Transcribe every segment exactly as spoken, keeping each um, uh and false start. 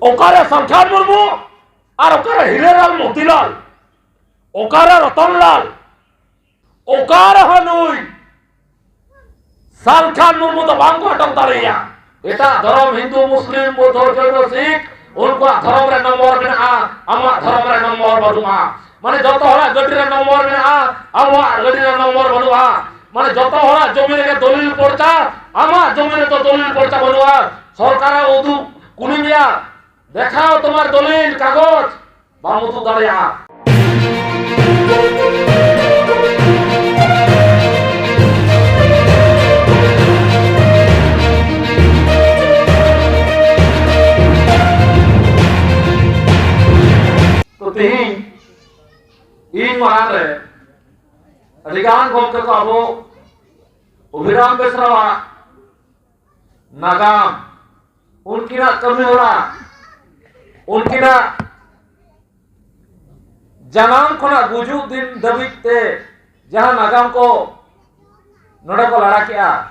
ᱚᱠᱟᱨᱮ ᱥᱟᱞᱠᱷᱟᱱ ᱢᱩᱨᱢᱩ? ᱟᱨ ᱚᱠᱟᱨᱮ ᱦᱤᱨᱟᱹᱞᱟᱞ ᱢᱚᱛᱤᱞᱟᱞ? ᱚᱠᱟᱨᱮ ᱨᱚᱛᱚᱱᱞᱟᱞ? ᱚᱠᱟᱨᱮ ᱦᱚᱸ ᱱᱩᱭ ᱥᱟᱞᱠᱷᱟᱱ ᱢᱩᱨᱢᱩ ᱫᱚ ᱵᱟᱝ ᱠᱚ ᱟᱴᱚᱠ ᱫᱟᱲᱮᱭᱟᱭᱟ? ᱮᱴᱟᱜ ᱫᱷᱚᱨᱚᱢ, ᱦᱤᱱᱫᱩ, ᱢᱩᱥᱞᱤᱢ, ᱵᱩᱫᱫᱷᱚ, ᱡᱚᱭᱱᱚ, ᱥᱤᱠᱷ, ᱩᱱᱠᱩᱣᱟᱜ ᱫᱷᱚᱨᱚᱢ ᱨᱮ ᱱᱚᱢᱵᱚᱨ ᱢᱮᱱᱟᱜᱼᱟ, ᱟᱢᱟᱜ ᱫᱷᱚᱨᱚᱢ ᱨᱮ ᱱᱚᱢᱵᱚᱨ ᱵᱟᱹᱱᱩᱜᱼᱟ᱾ ᱢᱟᱱᱮ ᱡᱚᱛᱚ ᱦᱚᱲᱟᱜ ᱜᱟᱹᱰᱤ ᱨᱮ ᱱᱚᱢᱵᱚᱨ ᱢᱮᱱᱟᱜᱼᱟ, ᱟᱵᱚᱣᱟᱜ ᱜᱟᱹᱰᱤ ᱨᱮ ᱱᱚᱢᱵᱚᱨ ᱵᱟᱹᱱᱩᱜᱼᱟ᱾ ᱢᱟᱱᱮ ᱡᱚᱛᱚ ᱦᱚᱲᱟᱜ ᱡᱚᱢᱤ ᱨᱮᱜᱮ ᱫᱚᱞᱤᱞ ᱯᱚᱨᱪᱟ, ᱟᱢᱟᱜ ᱡᱚᱢᱤ ᱨᱮᱫᱚ ᱫᱚᱞᱤᱞ ᱯᱚᱨᱪᱟ ᱵᱟᱹᱱᱩᱜᱼᱟ᱾ ᱥᱚᱨᱠᱟᱨᱮ ᱩᱫᱩᱜ ᱠᱩᱞᱤ ᱢᱮᱭᱟ, ᱫᱮᱠᱷᱟᱣ ᱛᱳᱢᱟᱨ ᱫᱚᱞᱤᱞ ᱠᱟᱜᱚᱡᱽ, ᱵᱟᱢ ᱩᱫᱩᱜ ᱫᱟᱲᱮᱭᱟᱜᱼᱟ᱾ ᱛᱚ ᱛᱮᱦᱮᱧ ᱤᱧ ᱢᱟᱲᱟᱝ ᱨᱮ ᱟᱹᱰᱤᱜᱟᱱ ᱜᱚᱢᱠᱮ ᱠᱚ ᱟᱵᱚ ᱚᱵᱷᱤᱨᱟᱢ ᱵᱮᱥᱨᱟᱣᱟᱜ ᱱᱟᱜᱟᱢ, ᱩᱱᱠᱤᱱᱟᱜ ᱠᱟᱹᱢᱤ ᱦᱚᱨᱟ, ᱩᱱᱠᱤᱱᱟᱜ ᱡᱟᱱᱟᱢ ᱠᱷᱚᱱᱟᱜ ᱜᱩᱡᱩᱜ ᱫᱤᱱ ᱫᱷᱟᱹᱵᱤᱡ ᱛᱮ ᱡᱟᱦᱟᱸ ᱱᱟᱜᱟᱢ ᱠᱚ ᱱᱚᱰᱮ ᱠᱚ ᱞᱟᱲᱟ ᱠᱮᱜᱼᱟ,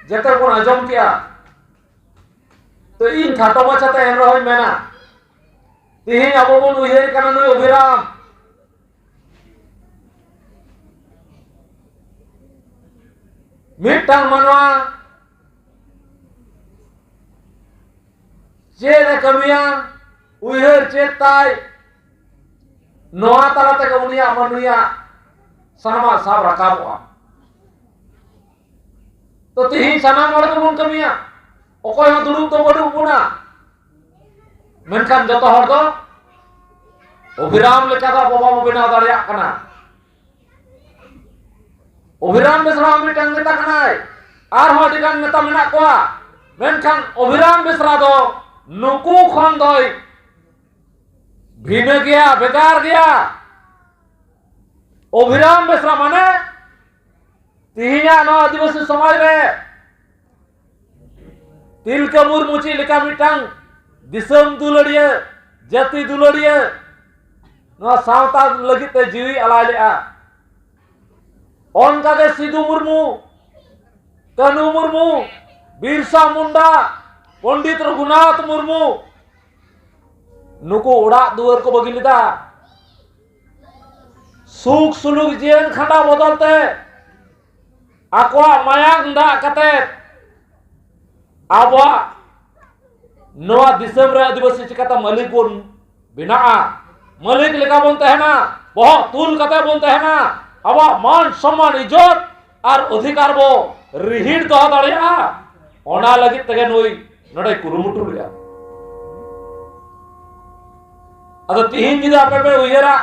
ᱡᱮᱛᱮ ᱵᱚᱱ ᱟᱸᱡᱚᱢ ᱠᱮᱜᱼᱟ᱾ ᱛᱚ ᱤᱧ ᱠᱷᱟᱴᱚ ᱢᱟᱪᱷᱟᱛᱮ ᱮᱱ ᱨᱮᱦᱚᱸᱧ ᱢᱮᱱᱟ, ᱛᱮᱦᱮᱧ ᱟᱵᱚ ᱵᱚᱱ ᱩᱭᱦᱟᱹᱨ ᱠᱟᱱᱟ ᱱᱩᱭ ᱚᱵᱷᱤᱨᱟᱢ, ᱢᱤᱫᱴᱟᱝ ᱢᱟᱱᱣᱟ ᱪᱮᱫ ᱮ ᱠᱟᱹᱢᱤᱭᱟ, ᱩᱭᱦᱟᱹᱨ ᱪᱮᱫ ᱛᱟᱭ, ᱱᱚᱣᱟ ᱛᱟᱞᱟ ᱛᱮᱜᱮ ᱩᱱᱤᱭᱟᱜ ᱢᱟᱹᱱᱢᱤᱭᱟᱜ ᱥᱟᱱᱟᱢᱟᱜ ᱥᱟᱵ ᱨᱟᱠᱟᱵᱚᱜᱼᱟ᱾ ᱛᱚ ᱛᱮᱦᱮᱧ ᱥᱟᱱᱟᱢ ᱦᱚᱲ ᱜᱮᱵᱚᱱ ᱠᱟᱹᱢᱤᱭᱟ, ᱚᱠᱚᱭ ᱦᱚᱸ ᱫᱩᱲᱩᱵ ᱫᱚ ᱵᱟᱹᱱᱩᱜ ᱵᱚᱱᱟ, ᱢᱮᱱᱠᱷᱟᱱ ᱡᱚᱛᱚ ᱦᱚᱲ ᱫᱚ ᱚᱵᱷᱤᱨᱟᱢ ᱞᱮᱠᱟ ᱫᱚ ᱟᱵᱚ ᱵᱟᱵᱚ ᱵᱮᱱᱟᱣ ᱫᱟᱲᱮᱭᱟᱜ ᱠᱟᱱᱟ᱾ ᱚᱵᱷᱤᱨᱟᱢ ᱵᱮᱥᱨᱟ ᱦᱚᱸ ᱢᱤᱫᱴᱟᱝ ᱱᱮᱛᱟ ᱠᱟᱱᱟᱭ, ᱟᱨᱦᱚᱸ ᱟᱹᱰᱤ ᱜᱟᱱ ᱱᱮᱛᱟ ᱢᱮᱱᱟᱜ ᱠᱚᱣᱟ, ᱢᱮᱱᱠᱷᱟᱱ ᱚᱵᱷᱤᱨᱟᱢ ᱵᱮᱥᱨᱟ ᱫᱚ ᱱᱩᱠᱩ ᱠᱷᱚᱱ ᱫᱚᱭ ᱵᱷᱤᱱᱟᱹ ᱜᱮᱭᱟ, ᱵᱷᱮᱜᱟᱨ ᱜᱮᱭᱟ᱾ ᱚᱵᱷᱤᱨᱟᱢ ᱵᱮᱥᱨᱟ ᱢᱟᱱᱮ ᱛᱮᱦᱮᱧᱟᱜ ᱱᱚᱣᱟ ᱟᱹᱫᱤᱵᱟᱹᱥᱤ ᱥᱚᱢᱟᱡᱽ ᱨᱮ ᱛᱤᱞᱠᱟᱹ ᱢᱩᱨᱢᱩ ᱪᱮᱫ ᱞᱮᱠᱟ ᱢᱤᱫᱴᱟᱝ ᱫᱤᱥᱚᱢ ᱫᱩᱞᱟᱹᱲᱤᱭᱟᱹ, ᱡᱟᱹᱛᱤ ᱫᱩᱞᱟᱹᱲᱤᱭᱟᱹ, ᱱᱚᱣᱟ ᱥᱟᱶᱛᱟ ᱞᱟᱹᱜᱤᱫ ᱛᱮ ᱡᱤᱣᱤ ᱟᱞᱟᱭ ᱞᱮᱫᱼᱟ, ᱚᱱᱠᱟᱜᱮ ᱥᱤᱫᱩ ᱢᱩᱨᱢᱩ, ᱠᱟᱹᱱᱦᱩ ᱢᱩᱨᱢᱩ, ᱵᱤᱨᱥᱟ ᱢᱩᱱᱰᱟ, ᱯᱚᱱᱰᱤᱛ ᱨᱚᱜᱷᱩᱱᱟᱛᱷ ᱢᱩᱨᱢᱩ, ᱱᱩᱠᱩ ᱚᱲᱟᱜ ᱫᱩᱣᱟᱹᱨ ᱠᱚ ᱵᱟᱹᱜᱤ ᱞᱮᱫᱟ᱾ ᱥᱩᱠ ᱥᱩᱞᱩᱠ ᱡᱤᱭᱚᱱ ᱠᱷᱟᱸᱰᱟᱣ ᱵᱚᱫᱚᱞ ᱛᱮ ᱟᱠᱚᱣᱟᱜ ᱢᱟᱭᱟᱝ ᱫᱟᱜ ᱠᱟᱛᱮ ᱟᱵᱚᱣᱟᱜ ᱱᱚᱣᱟ ᱫᱤᱥᱚᱢ ᱨᱮ ᱟᱹᱫᱤᱵᱟᱹᱥᱤ ᱪᱤᱠᱟᱹᱛᱮ ᱢᱟᱹᱞᱤᱠ ᱵᱚᱱ ᱵᱮᱱᱟᱜᱼᱟ, ᱢᱟᱹᱞᱤᱠ ᱞᱮᱠᱟ ᱵᱚᱱ ᱛᱟᱦᱮᱱᱟ, ᱵᱚᱦᱚᱜ ᱛᱩᱞ ᱠᱟᱛᱮ ᱵᱚᱱ ᱛᱟᱦᱮᱱᱟ, ᱟᱵᱚᱣᱟᱜ ᱢᱟᱱ ᱥᱚᱢᱢᱟᱱ ᱤᱡᱽᱡᱚᱛ ᱟᱨ ᱚᱫᱷᱤᱠᱟᱨ ᱵᱚ ᱨᱤᱦᱤᱲ ᱫᱚᱦᱚ ᱫᱟᱲᱮᱭᱟᱜᱼᱟ, ᱚᱱᱟ ᱞᱟᱹᱜᱤᱫ ᱛᱮᱜᱮ ᱱᱩᱭ ᱱᱚᱰᱮᱭ ᱠᱩᱨᱩᱢᱩᱴᱩ ᱞᱮᱫᱼᱟ᱾ ᱟᱫᱚ ᱛᱤᱦᱤᱧ ᱡᱩᱫᱤ ᱟᱯᱮ ᱯᱮ ᱩᱭᱦᱟᱹᱨᱟ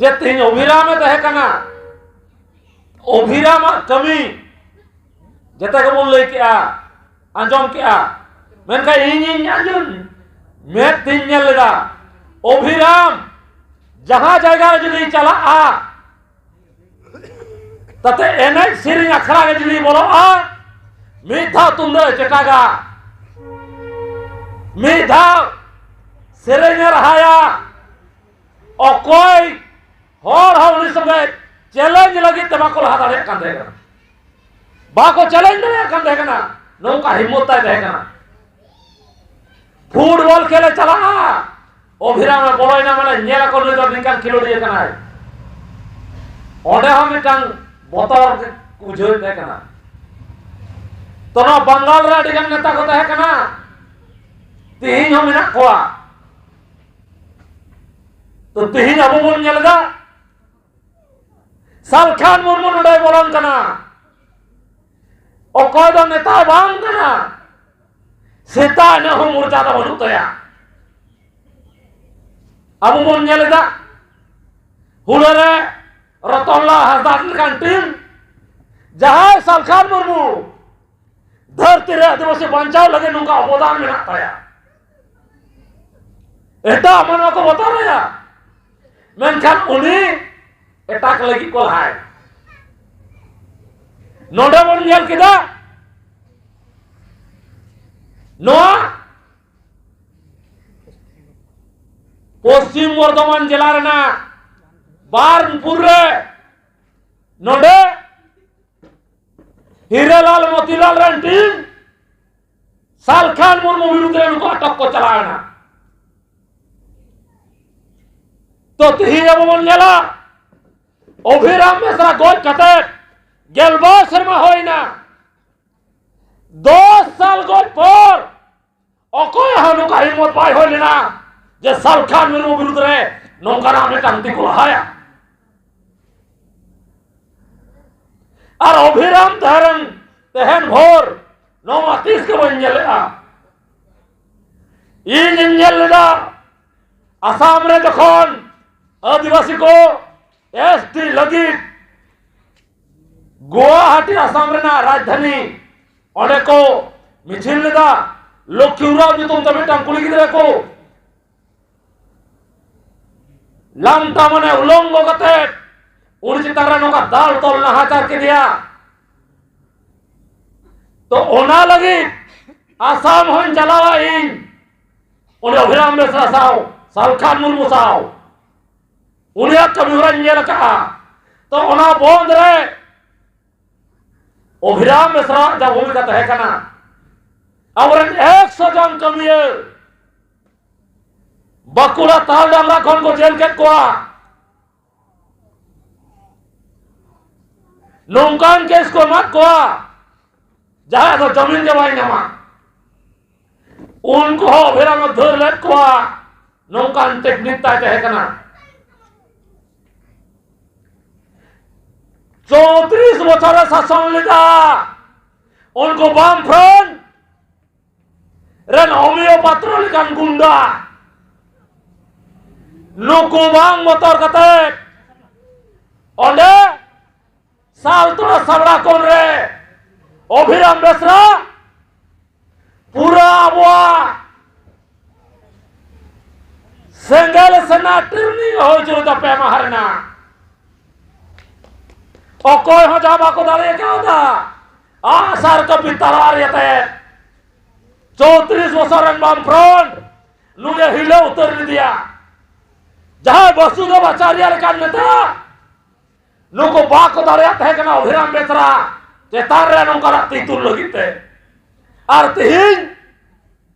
ᱡᱮ ᱛᱤᱦᱤᱧ ᱚᱵᱷᱤᱨᱟᱢᱮ ᱛᱟᱦᱮᱸ ᱠᱟᱱᱟ, ᱚᱵᱷᱤᱨᱟᱢᱟᱜ ᱠᱟᱹᱢᱤ ᱡᱮᱛᱮ ᱜᱮᱵᱚᱱ ᱞᱟᱹᱭ ᱠᱮᱜᱼᱟ, ᱟᱸᱡᱚᱢ ᱠᱮᱜᱼᱟ, ᱢᱮᱱᱠᱷᱟᱱ ᱤᱧᱤᱧ ᱟᱸᱡᱚᱢ, ᱢᱮᱫ ᱛᱤᱧ ᱧᱮᱞ ᱞᱮᱫᱟ, ᱚᱵᱷᱤᱨᱟᱢ ᱡᱟᱦᱟᱸ ᱡᱟᱭᱜᱟ ᱨᱮ ᱡᱩᱫᱤ ᱪᱟᱞᱟᱜᱼᱟ, ᱛᱟᱛᱮ ᱮᱱᱮᱡ ᱥᱮᱨᱮᱧ ᱟᱠᱷᱲᱟ ᱨᱮ ᱡᱩᱫᱤ ᱵᱚᱞᱚᱜᱼᱟ, ᱢᱤᱫ ᱫᱷᱟᱣ ᱛᱩᱢᱫᱟᱹᱜ ᱮ ᱪᱮᱴᱟᱜᱟ, ᱢᱤᱫ ᱫᱷᱟᱣ ᱥᱮᱨᱮᱧ ᱮ ᱨᱟᱦᱟᱭᱟ, ᱚᱠᱚᱭ ᱦᱚᱲ ᱦᱚᱸ ᱩᱱᱤ ᱥᱚᱸᱜᱮ ᱪᱮᱞᱮᱧᱡᱽ ᱞᱟᱹᱜᱤᱫ ᱛᱮ ᱵᱟᱠᱚ ᱞᱟᱦᱟ ᱫᱟᱲᱮᱭᱟᱜ ᱠᱟᱱ ᱛᱟᱦᱮᱸ ᱠᱟᱱᱟ, ᱵᱟᱠᱚ ᱪᱮᱞᱮᱧᱡᱽ ᱫᱟᱲᱮᱭᱟᱜ ᱠᱟᱱ ᱛᱟᱦᱮᱸ ᱠᱟᱱᱟ᱾ ᱱᱚᱝᱠᱟ ᱦᱤᱢᱢᱚᱛ ᱛᱟᱭ ᱛᱟᱦᱮᱸ ᱠᱟᱱᱟ᱾ ᱯᱷᱩᱴᱵᱚᱞ ᱠᱷᱮᱞ ᱮ ᱪᱟᱞᱟᱜᱼᱟ, ᱚᱵᱷᱤᱨᱟᱢ ᱮ ᱵᱚᱞᱚᱭᱮᱱᱟ, ᱢᱟᱱᱮ ᱧᱮᱞ ᱟᱠᱚ ᱱᱩᱭ ᱫᱚ ᱱᱤᱝᱠᱟᱱ ᱠᱷᱮᱞᱳᱰᱤᱭᱟᱹ ᱠᱟᱱᱟᱭ᱾ ᱚᱸᱰᱮ ᱦᱚᱸ ᱢᱤᱫᱴᱟᱝ ᱵᱚᱛᱚᱨ ᱜᱮ ᱵᱩᱡᱷᱟᱹᱣᱮᱫ ᱛᱟᱦᱮᱸ ᱠᱟᱱᱟ᱾ ᱛᱚ ᱱᱚᱣᱟ ᱵᱟᱝᱜᱟᱞ ᱨᱮ ᱟᱹᱰᱤ ᱜᱟᱱ ᱱᱮᱛᱟ ᱠᱚ ᱛᱟᱦᱮᱸ ᱠᱟᱱᱟ, ᱛᱮᱦᱮᱧ ᱦᱚᱸ ᱢᱮᱱᱟᱜ ᱠᱚᱣᱟ᱾ ᱛᱚ ᱛᱮᱦᱮᱧ ᱟᱵᱚ ᱵᱚᱱ ᱧᱮᱞ ᱮᱫᱟ, ᱥᱟᱞᱠᱷᱟᱱ ᱢᱩᱨᱢᱩ ᱱᱚᱰᱮᱭ ᱵᱚᱞᱚᱱ ᱠᱟᱱᱟ, ᱚᱠᱚᱭ ᱫᱚ ᱱᱮᱛᱟ ᱵᱟᱝ ᱠᱟᱱᱟ, ᱥᱮᱛᱟ ᱤᱱᱟᱹᱜ ᱦᱚᱸ ᱢᱚᱨᱡᱟᱫᱟ ᱵᱟᱹᱱᱩᱜ ᱛᱟᱭᱟ᱾ ᱟᱵᱚ ᱵᱚᱱ ᱧᱮᱞ ᱮᱫᱟ, ᱦᱩᱲᱟᱹ ᱨᱮ ᱨᱚᱛᱚᱱᱞᱟᱞ ᱦᱟᱸᱥᱫᱟ ᱞᱮᱠᱟᱱ ᱴᱤᱢ, ᱡᱟᱦᱟᱸᱭ ᱥᱟᱞᱠᱷᱟᱱ ᱢᱩᱨᱢᱩ ᱫᱷᱟᱹᱨᱛᱤ ᱨᱮ ᱟᱹᱫᱤᱵᱟᱹᱥᱤ ᱵᱟᱧᱪᱟᱣ ᱞᱟᱹᱜᱤᱫ ᱱᱚᱝᱠᱟ ᱚᱵᱚᱫᱟᱱ ᱢᱮᱱᱟᱜ ᱛᱟᱭᱟ᱾ ᱮᱴᱟᱜ ᱢᱟᱱᱣᱟ ᱠᱚ ᱵᱚᱛᱚᱨᱟᱭᱟ, ᱢᱮᱱᱠᱷᱟᱱ ᱩᱱᱤ ᱮᱴᱟᱜ ᱞᱟᱹᱜᱤᱫ ᱠᱚ ᱞᱟᱦᱟᱭ᱾ ᱱᱚᱰᱮ ᱵᱚᱱ ᱧᱮᱞ ᱠᱮᱫᱟ, ᱱᱚᱣᱟ ᱯᱚᱥᱪᱤᱢ ᱵᱚᱨᱫᱷᱚᱢᱟᱱ ᱡᱮᱞᱟ ᱨᱮᱱᱟᱜ ᱵᱟᱨᱱᱯᱩᱨ ᱨᱮ ᱱᱚᱰᱮ ᱦᱤᱨᱟᱹᱞᱟᱞ ᱢᱚᱛᱤᱞᱟᱞ ᱨᱮᱱ ᱴᱤᱢ ᱥᱟᱞᱠᱷᱟᱱ ᱢᱩᱨᱢᱩ ᱵᱤᱨᱩᱫᱷ ᱨᱮ ᱱᱩᱠᱩ ᱟᱴᱚᱠ ᱠᱚ ᱪᱟᱞᱟᱣ ᱮᱱᱟ᱾ ᱛᱚ ᱛᱤᱦᱤᱧ ᱟᱵᱚ ᱵᱚᱱ ᱧᱮᱞᱟ, ᱚᱵᱷᱤᱨᱟᱢ ᱵᱮᱥᱨᱟ ᱜᱚᱡ ᱠᱟᱛᱮ ᱜᱮᱞᱵᱟᱨ ᱥᱮᱨᱢᱟ ᱦᱩᱭᱱᱟ᱾ ᱫᱚᱥ ᱥᱟᱞ ᱜᱚᱡ ᱯᱚᱨ ᱚᱠᱚᱭ ᱦᱚᱸ ᱱᱚᱝᱠᱟ ᱦᱤᱢᱢᱚᱛ ᱵᱟᱭ ᱦᱩᱭ ᱞᱮᱱᱟ ᱡᱮ ᱥᱟᱞᱠᱷᱟᱱ ᱢᱩᱨᱢᱩ ᱵᱤᱨᱩᱫᱷ ᱨᱮ ᱱᱚᱝᱠᱟᱱᱟᱜ ᱢᱤᱫᱴᱟᱝ ᱛᱤ ᱠᱚ ᱞᱟᱦᱟᱭᱟ᱾ ᱟᱨ ᱚᱵᱷᱤᱨᱟᱢ ᱛᱟᱦᱮᱸ ᱛᱮᱦᱮᱧ ᱵᱷᱳᱨ ᱱᱚᱣᱟ ᱛᱤᱥ ᱜᱮ ᱵᱟᱹᱧ ᱧᱮᱞᱮᱜᱼᱟ᱾ ᱤᱧᱤᱧ ᱧᱮᱞ ᱞᱮᱫᱟ ᱟᱥᱟᱢ ᱨᱮ ᱡᱚᱠᱷᱚᱱ ᱟᱹᱫᱤᱵᱟᱹᱥᱤ ᱠᱚ ᱮᱥ ᱴᱤ ᱞᱟᱹᱜᱤᱫ ᱜᱩᱣᱟᱦᱟᱴᱤ, ᱟᱥᱟᱢ ᱨᱮᱱᱟᱜ ᱨᱟᱡᱽᱫᱷᱟᱱᱤ, ᱚᱸᱰᱮ ᱠᱚ ᱢᱤᱪᱷᱤᱞ ᱞᱮᱫᱟ᱾ ᱞᱚᱠᱠᱷᱤ ᱩᱨᱟᱣ ᱧᱩᱛᱩᱢ ᱛᱮ ᱢᱤᱫᱴᱟᱝ ᱠᱩᱲᱤ ᱜᱤᱫᱽᱨᱟᱹ ᱠᱚ ᱞᱟᱝᱴᱟ ᱢᱟᱱᱮ ᱩᱞᱚᱝᱜᱚ ᱠᱟᱛᱮ ᱩᱱᱤ ᱪᱮᱛᱟᱱ ᱨᱮ ᱱᱚᱝᱠᱟ ᱫᱟᱞ ᱛᱚᱞ ᱱᱟᱦᱟᱪᱟᱨ ᱠᱮᱫᱮᱭᱟ᱾ ᱛᱚ ᱚᱱᱟ ᱞᱟᱹᱜᱤᱫ ᱟᱥᱟᱢ ᱦᱚᱸᱧ ᱪᱟᱞᱟᱣᱟ ᱤᱧ, ᱩᱱᱤ ᱚᱵᱷᱤᱨᱟᱢ ᱵᱮᱥᱨᱟ ᱥᱟᱶ, ᱥᱟᱞᱠᱷᱟᱱ ᱢᱩᱨᱢᱩ ᱥᱟᱶ ᱩᱱᱤᱭᱟᱜ ᱠᱟᱹᱢᱤ ᱦᱚᱨᱟᱧ ᱧᱮᱞ ᱟᱠᱟᱫᱼᱟ᱾ ᱛᱚ ᱚᱱᱟ ᱵᱚᱱᱫ ᱨᱮ ᱚᱵᱷᱤᱨᱟᱢ ᱵᱮᱥᱨᱟᱣᱟᱜ ᱡᱟ ᱵᱷᱩᱢᱤᱠᱟ ᱛᱟᱦᱮᱸ ᱠᱟᱱᱟ, ᱟᱵᱚᱨᱮᱱ ᱮᱠᱥᱚ ᱡᱚᱱ ᱠᱟᱹᱢᱤᱭᱟᱹ ᱵᱟᱸᱠᱩᱲᱟ ᱛᱟᱞᱰᱟᱝᱜᱟ ᱠᱷᱚᱱ ᱠᱚ ᱡᱮᱞ ᱠᱮᱫ ᱠᱚᱣᱟ᱾ ᱱᱚᱝᱠᱟᱱ ᱠᱮᱥ ᱠᱚ ᱮᱢᱟᱫ ᱠᱚᱣᱟ, ᱡᱟᱦᱟᱸᱭ ᱫᱚ ᱡᱟᱢᱤᱱ ᱜᱮ ᱵᱟᱭ ᱧᱟᱢᱟ᱾ ᱩᱱᱠᱩ ᱦᱚᱸ ᱚᱵᱷᱤᱨᱟᱢ ᱮ ᱫᱷᱟᱹᱨ ᱞᱮᱫ ᱠᱚᱣᱟ, ᱱᱚᱝᱠᱟᱱ ᱴᱮᱠᱱᱤᱠ ᱛᱟᱭ ᱛᱟᱦᱮᱸ ᱠᱟᱱᱟ᱾ ᱪᱳᱭᱛᱨᱤᱥ ᱵᱚᱪᱷᱚᱨᱮ ᱥᱟᱥᱚᱱ ᱞᱮᱫᱟ᱾ ᱩᱱᱠᱩ ᱵᱟᱢ ᱯᱷᱨᱚᱱᱴ ᱨᱮᱱ ᱚᱢᱤᱭᱚ ᱯᱟᱛᱨᱚ ᱞᱮᱠᱟᱱ ᱜᱩᱱᱰᱟ ᱱᱩᱠᱩ ᱵᱟᱝ ᱵᱚᱛᱚᱨ ᱠᱟᱛᱮ ᱚᱸᱰᱮ ᱥᱟᱞᱛᱳᱲᱟ ᱥᱟᱵᱲᱟ ᱠᱚᱱ ᱨᱮ ᱚᱵᱷᱤᱨᱟᱢ ᱵᱮᱥᱨᱟ ᱯᱩᱨᱟᱹ ᱟᱵᱚᱣᱟᱜ ᱥᱮᱸᱜᱮᱞ ᱥᱮᱱᱟ ᱴᱨᱮᱱᱤᱝ ᱦᱩᱭ ᱦᱚᱪᱚ ᱞᱮᱫᱟ ᱯᱮ ᱢᱟᱦᱟ ᱨᱮᱱᱟᱜ᱾ ᱚᱠᱚᱭ ᱦᱚᱸ ᱡᱟᱦᱟᱸ ᱵᱟᱠᱚ ᱫᱟᱲᱮ ᱠᱟᱣᱫᱟ᱾ ᱟᱜᱼᱥᱟᱨ ᱠᱟᱹᱯᱤ ᱛᱟᱨᱣᱟᱨ ᱭᱟᱛᱮ ᱪᱳᱭᱛᱨᱤᱥ ᱵᱚᱪᱷᱚᱨ ᱨᱮᱱ ᱵᱟᱢ ᱯᱷᱨᱚᱱᱴ ᱱᱩᱭᱮ ᱦᱤᱞᱟᱹᱣ ᱩᱛᱟᱹᱨ ᱞᱮᱫᱮᱭᱟ᱾ ᱡᱟᱦᱟᱸᱭ ᱵᱟᱥᱩᱫᱮᱵ ᱟᱪᱟᱨᱭᱟ ᱞᱮᱠᱟᱱ ᱱᱮᱛᱟ ᱱᱩᱠᱩ ᱵᱟᱠᱚ ᱫᱟᱲᱮᱭᱟᱜ ᱛᱟᱦᱮᱸ ᱠᱟᱱᱟ ᱚᱵᱷᱤᱨᱟᱢ ᱵᱮᱥᱨᱟ ᱪᱮᱛᱟᱱ ᱨᱮ ᱱᱚᱝᱠᱟᱱᱟᱜ ᱛᱤ ᱛᱩᱞ ᱞᱟᱹᱜᱤᱫ ᱛᱮ᱾ ᱟᱨ ᱛᱮᱦᱮᱧ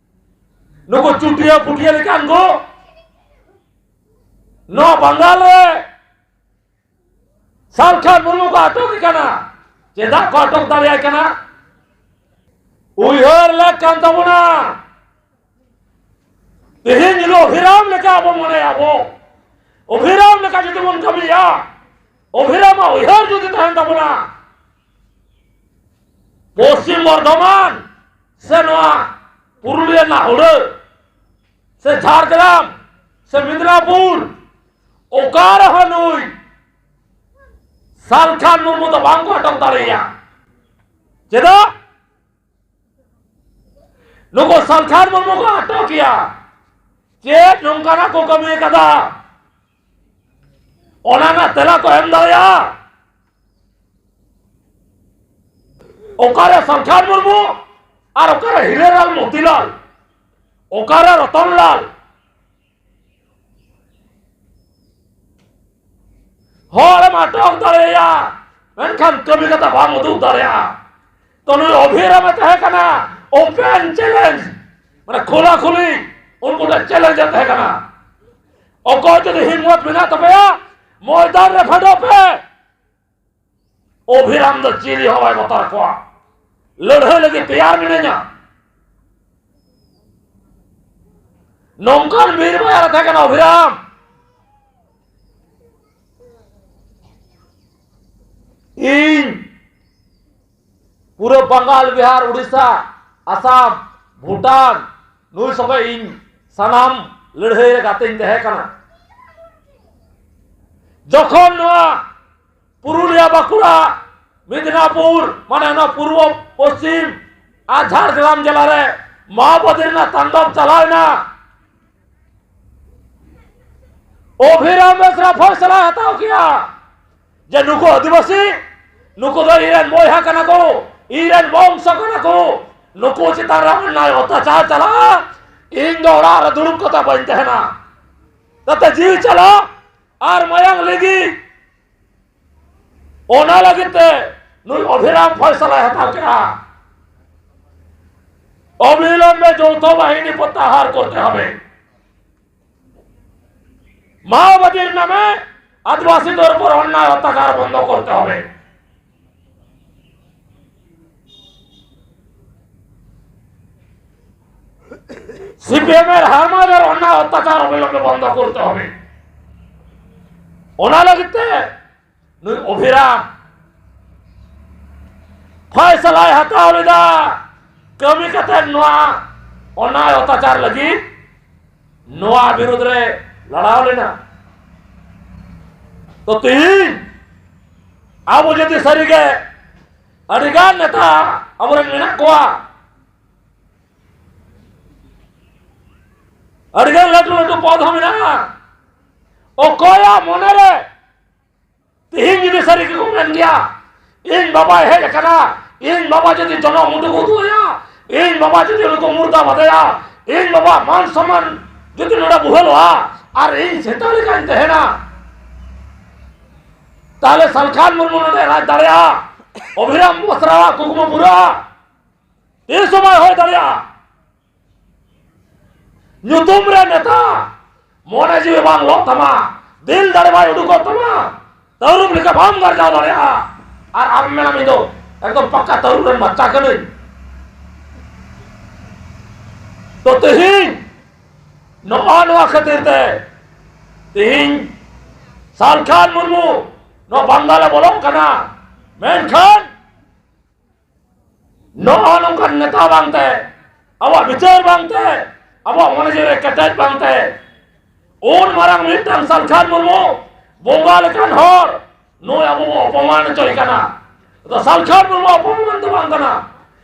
ᱱᱩᱠᱩ ᱪᱩᱴᱤᱭᱟᱹ ᱯᱩᱴᱤᱭᱟᱹ ᱞᱮᱠᱟᱱ ᱠᱚ ᱱᱚᱣᱟ ᱵᱟᱝᱜᱟᱞ ᱨᱮ ᱥᱟᱞᱠᱷᱟᱱ ᱢᱩᱨᱢᱩ ᱠᱚ ᱟᱴᱚᱠᱮ ᱠᱟᱱᱟ᱾ ᱪᱮᱫᱟᱜ ᱠᱚ ᱟᱴᱚᱠ ᱫᱟᱲᱮᱭᱟᱭ ᱠᱟᱱᱟ? ᱩᱭᱦᱟᱹᱨ ᱞᱮᱠ ᱠᱟᱱ ᱛᱟᱵᱚᱱᱟ᱾ ᱛᱮᱦᱮᱧ ᱦᱤᱞᱳᱜ ᱚᱵᱷᱤᱨᱟᱢ ᱞᱮᱠᱟ ᱟᱵᱚ ᱢᱚᱱᱮᱭᱟ, ᱟᱵᱚ ᱚᱵᱷᱤᱨᱟᱢ ᱞᱮᱠᱟ ᱡᱩᱫᱤ ᱵᱚᱱ ᱠᱟᱹᱢᱤᱭᱟ, ᱚᱵᱷᱤᱨᱟᱢᱟᱜ ᱩᱭᱦᱟᱹᱨ ᱡᱩᱫᱤ ᱛᱟᱦᱮᱱ ᱛᱟᱵᱚᱱᱟ, ᱯᱚᱥᱪᱤᱢ ᱵᱚᱨᱫᱷᱚᱢᱟᱱ ᱥᱮ ᱱᱚᱣᱟ ᱯᱩᱨᱩᱞᱤᱭᱟᱹ ᱨᱮᱱᱟᱜ ᱦᱩᱲᱟᱹ ᱥᱮ ᱡᱷᱟᱲᱜᱨᱟᱢ ᱥᱮ ᱢᱮᱫᱽᱱᱟᱯᱩᱨ, ᱚᱠᱟ ᱨᱮᱦᱚᱸ ᱱᱩᱭ ᱥᱟᱞᱠᱷᱟᱱ ᱢᱩᱨᱢᱩ ᱫᱚ ᱵᱟᱝ ᱠᱚ ᱟᱴᱚᱠ ᱫᱟᱲᱮᱭᱟᱭᱟ᱾ ᱪᱮᱫᱟᱜ? ᱱᱩᱠᱩ ᱥᱟᱞᱠᱷᱟᱱ ᱢᱩᱨᱢᱩ ᱠᱚ ᱟᱴᱚᱠᱮᱭᱟ, ᱪᱮᱫ ᱱᱚᱝᱠᱟᱱᱟᱜ ᱠᱚ ᱠᱟᱹᱢᱤ ᱠᱟᱫᱟ? ᱚᱱᱟ ᱨᱮᱱᱟᱜ ᱛᱮᱞᱟ ᱠᱚ ᱮᱢ ᱫᱟᱲᱮᱭᱟᱜᱼᱟ? ᱚᱠᱟᱨᱮ ᱥᱟᱞᱠᱷᱟᱱ ᱢᱩᱨᱢᱩ ᱟᱨ ᱚᱠᱟᱨᱮ ᱦᱤᱨᱟᱹᱞᱟᱞ ᱢᱚᱛᱤᱞᱟᱞ, ᱚᱠᱟᱨᱮ ᱨᱚᱛᱚᱱᱞᱟᱞ? ᱦᱚᱲᱮᱢ ᱟᱴᱚᱠ ᱫᱟᱲᱮᱭᱟᱭᱟ, ᱢᱮᱱᱠᱷᱟᱱ ᱠᱟᱹᱢᱤ ᱠᱟᱛᱮ ᱵᱟᱢ ᱩᱫᱩᱜ ᱫᱟᱲᱮᱭᱟᱜᱼᱟ᱾ ᱛᱚ ᱱᱩᱭ ᱚᱵᱷᱤᱨᱟᱢᱮ ᱛᱟᱦᱮᱸ ᱠᱟᱱᱟ ᱳᱯᱮᱱ ᱪᱮᱞᱮᱧᱡᱽ, ᱢᱟᱱᱮ ᱠᱷᱳᱞᱟ ᱠᱷᱩᱞᱤ ᱩᱱᱠᱩ ᱴᱷᱮᱱ ᱪᱮᱞᱮᱧᱡᱽ ᱮ ᱛᱟᱦᱮᱸ ᱠᱟᱱᱟ᱾ ᱚᱠᱚᱭ ᱡᱩᱫᱤ ᱦᱤᱢᱢᱚᱛ ᱢᱮᱱᱟᱜ ᱛᱟᱯᱮᱭᱟ, ᱢᱚᱭᱫᱟᱱ ᱨᱮ ᱯᱷᱮᱰᱚᱜ ᱯᱮ᱾ ᱚᱵᱷᱤᱨᱟᱢ ᱫᱚ ᱪᱤᱞᱤ ᱦᱚᱸ ᱵᱟᱭ ᱵᱚᱛᱚᱨ ᱠᱚᱣᱟ᱾ ᱞᱟᱹᱲᱦᱟᱹᱭ ᱞᱟᱹᱜᱤᱫ ᱛᱮᱭᱟᱨ ᱢᱤᱱᱟᱹᱧᱟ᱾ ᱱᱚᱝᱠᱟᱱ ᱵᱤᱨ ᱵᱟᱭᱟᱨ ᱛᱟᱦᱮᱸ ᱠᱟᱱᱟ ᱚᱵᱷᱤᱨᱟᱢ᱾ ᱤᱧ ᱯᱩᱨᱟᱹ ᱵᱟᱝᱜᱟᱞ, ᱵᱤᱦᱟᱨ, ᱩᱲᱤᱥᱥᱟ, ᱟᱥᱟᱢ, ᱵᱷᱩᱴᱟᱱ, ᱱᱩᱭ ᱥᱚᱸᱜᱮ ᱤᱧ ᱥᱟᱱᱟᱢ ᱞᱟᱹᱲᱦᱟᱹᱭ ᱨᱮ ᱜᱟᱛᱮᱧ ᱛᱟᱦᱮᱸ ᱠᱟᱱᱟ᱾ ᱡᱚᱠᱷᱚᱱ ᱱᱚᱣᱟ ᱯᱩᱨᱩᱞᱤᱭᱟ, ᱵᱟᱸᱠᱩᱲᱟ, ᱢᱮᱫᱽᱱᱟᱯᱩᱨ, ᱢᱟᱱᱮ ᱱᱚᱣᱟ ᱯᱩᱨᱵᱚ ᱯᱚᱥᱪᱤᱢ ᱟᱨ ᱡᱷᱟᱲᱜᱨᱟᱢ ᱡᱮᱞᱟ ᱨᱮ ᱢᱟᱣᱵᱟᱫᱤ ᱨᱮᱱᱟᱜ ᱛᱟᱱᱰᱚᱵ ᱪᱟᱞᱟᱣ ᱮᱱᱟ, ᱚᱵᱷᱤᱨᱟᱢ ᱵᱮᱥᱨᱟ ᱯᱷᱚᱭᱥᱟᱞᱟᱭ ᱦᱟᱛᱟᱣ ᱠᱮᱭᱟ ᱡᱮ ᱱᱩᱠᱩ ᱟᱹᱫᱤᱵᱟᱹᱥᱤ, ᱱᱩᱠᱩ ᱫᱚ ᱤᱧᱨᱮᱱ ᱵᱚᱭᱦᱟ ᱠᱟᱱᱟ ᱠᱚ, ᱤᱧᱨᱮᱱ ᱵᱚᱝᱥᱚ ᱠᱟᱱᱟ ᱠᱚ, ᱱᱩᱠᱩ ᱪᱮᱛᱟᱱ ᱨᱮ ᱚᱱᱱᱟᱭ ᱚᱛᱛᱟᱪᱟᱨ ᱪᱟᱞᱟᱜᱼᱟ, ᱤᱧ ᱫᱚ ᱚᱲᱟᱜ ᱨᱮ ᱫᱩᱲᱩᱵ ᱠᱟᱛᱮ ᱵᱟᱹᱧ ᱛᱟᱦᱮᱱᱟ᱾ ᱛᱟᱛᱮ ᱡᱤᱣᱤ ᱪᱟᱞᱟᱜ ᱟᱨ ᱢᱟᱭᱟᱝ ᱞᱤᱸᱜᱤ, ᱚᱱᱟ ᱞᱟᱹᱜᱤᱫ ᱛᱮ ᱱᱩᱭ ᱚᱵᱷᱤᱨᱟᱢ ᱯᱷᱚᱭᱥᱟᱞᱟᱭ ᱦᱟᱛᱟᱣ ᱠᱮᱫᱼᱟ᱾ অবিলম্বে যৌথ বাহিনী প্রত্যাহার করতে হবে। মাওবাদীর নামে আদিবাসীদের উপর অন্যায় অত্যাচার বন্ধ করতে হবে। সিপিএম এর হারমাদের অন্যায় অত্যাচার অবিলম্বে বন্ধ করতে হবে। ᱚᱱᱟ ᱞᱟᱹᱜᱤᱫ ᱛᱮ ᱱᱩᱭ ᱚᱵᱷᱤᱨᱟᱢ ᱯᱷᱟᱭᱥᱟᱞᱟᱭ ᱦᱟᱛᱟᱣ ᱞᱮᱫᱟ᱾ ᱠᱟᱹᱢᱤ ᱠᱟᱛᱮ ᱱᱚᱣᱟ ᱚᱱᱟᱭ ᱚᱛᱛᱟᱪᱟᱨ ᱞᱟᱹᱜᱤᱫ ᱱᱚᱣᱟ ᱵᱤᱨᱩᱫᱷ ᱨᱮ ᱞᱟᱲᱟᱣ ᱞᱮᱱᱟ᱾ ᱛᱚ ᱛᱮᱦᱮᱧ ᱟᱵᱚ ᱡᱩᱫᱤ ᱥᱟᱹᱨᱤᱜᱮ ᱟᱹᱰᱤᱜᱟᱱ ᱱᱮᱛᱟ ᱟᱵᱚᱨᱮᱱ ᱢᱮᱱᱟᱜ ᱠᱚᱣᱟ, ᱟᱹᱰᱤᱜᱟᱱ ᱞᱟᱹᱴᱩ ᱞᱟᱹᱴᱩ ᱯᱚᱫᱽ ᱦᱚᱸ ᱢᱮᱱᱟᱜᱼᱟ᱾ ᱚᱠᱚᱭᱟᱜ ᱢᱚᱱᱮᱨᱮ ᱛᱮᱦᱮᱧ ᱡᱩᱫᱤ ᱥᱟᱹᱨᱤ ᱜᱮᱠᱚ ᱢᱮᱱ ᱜᱮᱭᱟ, ᱤᱧ ᱵᱟᱵᱟᱭ ᱦᱮᱡ ᱟᱠᱟᱱᱟ, ᱤᱧ ᱵᱟᱵᱟ ᱡᱩᱫᱤ ᱡᱚᱱᱚᱜ ᱢᱩᱴᱩᱠ ᱩᱫᱩᱜ ᱟᱭᱟ, ᱤᱧ ᱵᱟᱵᱟ ᱡᱩᱫᱤ ᱩᱱᱤ ᱠᱚ ᱢᱩᱨᱫᱟ ᱵᱟᱫᱮᱭᱟ, ᱤᱧ ᱵᱟᱵᱟ ᱢᱟᱱ ᱥᱚᱢᱢᱟᱱ ᱡᱩᱫᱤ ᱱᱚᱰᱮ ᱵᱩᱦᱟᱹᱞᱚᱜᱼᱟ ᱟᱨ ᱤᱧ ᱥᱮᱛᱟ ᱞᱮᱠᱟᱧ ᱛᱟᱦᱮᱱᱟ, ᱛᱟᱦᱞᱮ ᱥᱟᱞᱠᱷᱟᱱ ᱢᱩᱨᱢᱩ ᱱᱚᱰᱮ ᱨᱟᱡᱽ ᱫᱟᱲᱮᱭᱟᱜᱼᱟ᱾ ᱚᱵᱷᱤᱨᱟᱢ ᱵᱚᱥᱨᱟᱣᱟᱜ ᱠᱩᱠᱢᱩ ᱯᱩᱨᱟᱹᱜᱼᱟ᱾ ᱛᱤᱥ ᱦᱚᱸ ᱵᱟᱭ ᱦᱩᱭ ᱫᱟᱲᱮᱭᱟᱜᱼᱟ᱾ ᱧᱩᱛᱩᱢ ᱨᱮ ᱱᱮᱛᱟ, ᱢᱚᱱᱮ ᱡᱤᱣᱤ ᱵᱟᱝ ᱞᱚᱜ ᱛᱟᱢᱟ, ᱫᱤᱞ ᱫᱟᱲᱮ ᱵᱟᱭ ᱩᱰᱩᱠᱚᱜ ᱛᱟᱢᱟ, ᱛᱟᱹᱨᱩᱵ ᱞᱮᱠᱟ ᱵᱟᱢ ᱜᱟᱨᱡᱟᱣ ᱫᱟᱲᱮᱭᱟᱜᱼᱟ᱾ ᱟᱨ ᱟᱢ ᱢᱮᱱᱟᱢ, "ᱤᱧ ᱫᱚ ᱮᱠᱫᱚᱢ ᱯᱟᱠᱟ ᱛᱟᱹᱨᱩᱵ ᱨᱮᱱ ᱵᱟᱪᱪᱟ ᱠᱟᱹᱱᱟᱹᱧ᱾" ᱛᱚ ᱛᱮᱦᱮᱧ ᱱᱚᱜᱼᱚ ᱱᱚᱣᱟ ᱠᱷᱟᱹᱛᱤᱨ ᱛᱮ ᱛᱮᱦᱮᱧ ᱥᱟᱞᱠᱷᱟᱱ ᱢᱩᱨᱢᱩ ᱱᱚᱣᱟ ᱵᱟᱝᱜᱟᱞ ᱮ ᱵᱚᱞᱚᱜ ᱠᱟᱱᱟ, ᱢᱮᱱᱠᱷᱟᱱ ᱱᱚᱜᱼᱚ ᱱᱚᱝᱠᱟᱱ ᱱᱮᱛᱟ ᱵᱟᱝᱛᱮ, ᱟᱵᱚᱣᱟᱜ ᱵᱤᱪᱟᱹᱨ ᱵᱟᱝᱛᱮ, ᱟᱵᱚᱣᱟᱜ ᱢᱚᱱᱮ ᱡᱤᱣᱤ ᱨᱮ ᱠᱮᱴᱮᱡ ᱵᱟᱝᱛᱮ, ᱩᱱ ᱢᱟᱨᱟᱝ ᱢᱤᱫᱴᱟᱝ ᱥᱟᱞᱠᱷᱟᱱ ᱢᱩᱨᱢᱩ ᱵᱚᱸᱜᱟ ᱞᱮᱠᱟᱱ ᱦᱚᱲ ᱱᱩᱭ ᱟᱵᱚ ᱵᱚ ᱚᱯᱚᱢᱟᱱ ᱦᱚᱪᱚᱭ ᱠᱟᱱᱟ᱾ ᱟᱫᱚ ᱥᱟᱞᱠᱷᱟᱱ ᱢᱩᱨᱢᱩ ᱚᱯᱚᱢᱟᱱ ᱫᱚ ᱵᱟᱝ ᱠᱟᱱᱟ,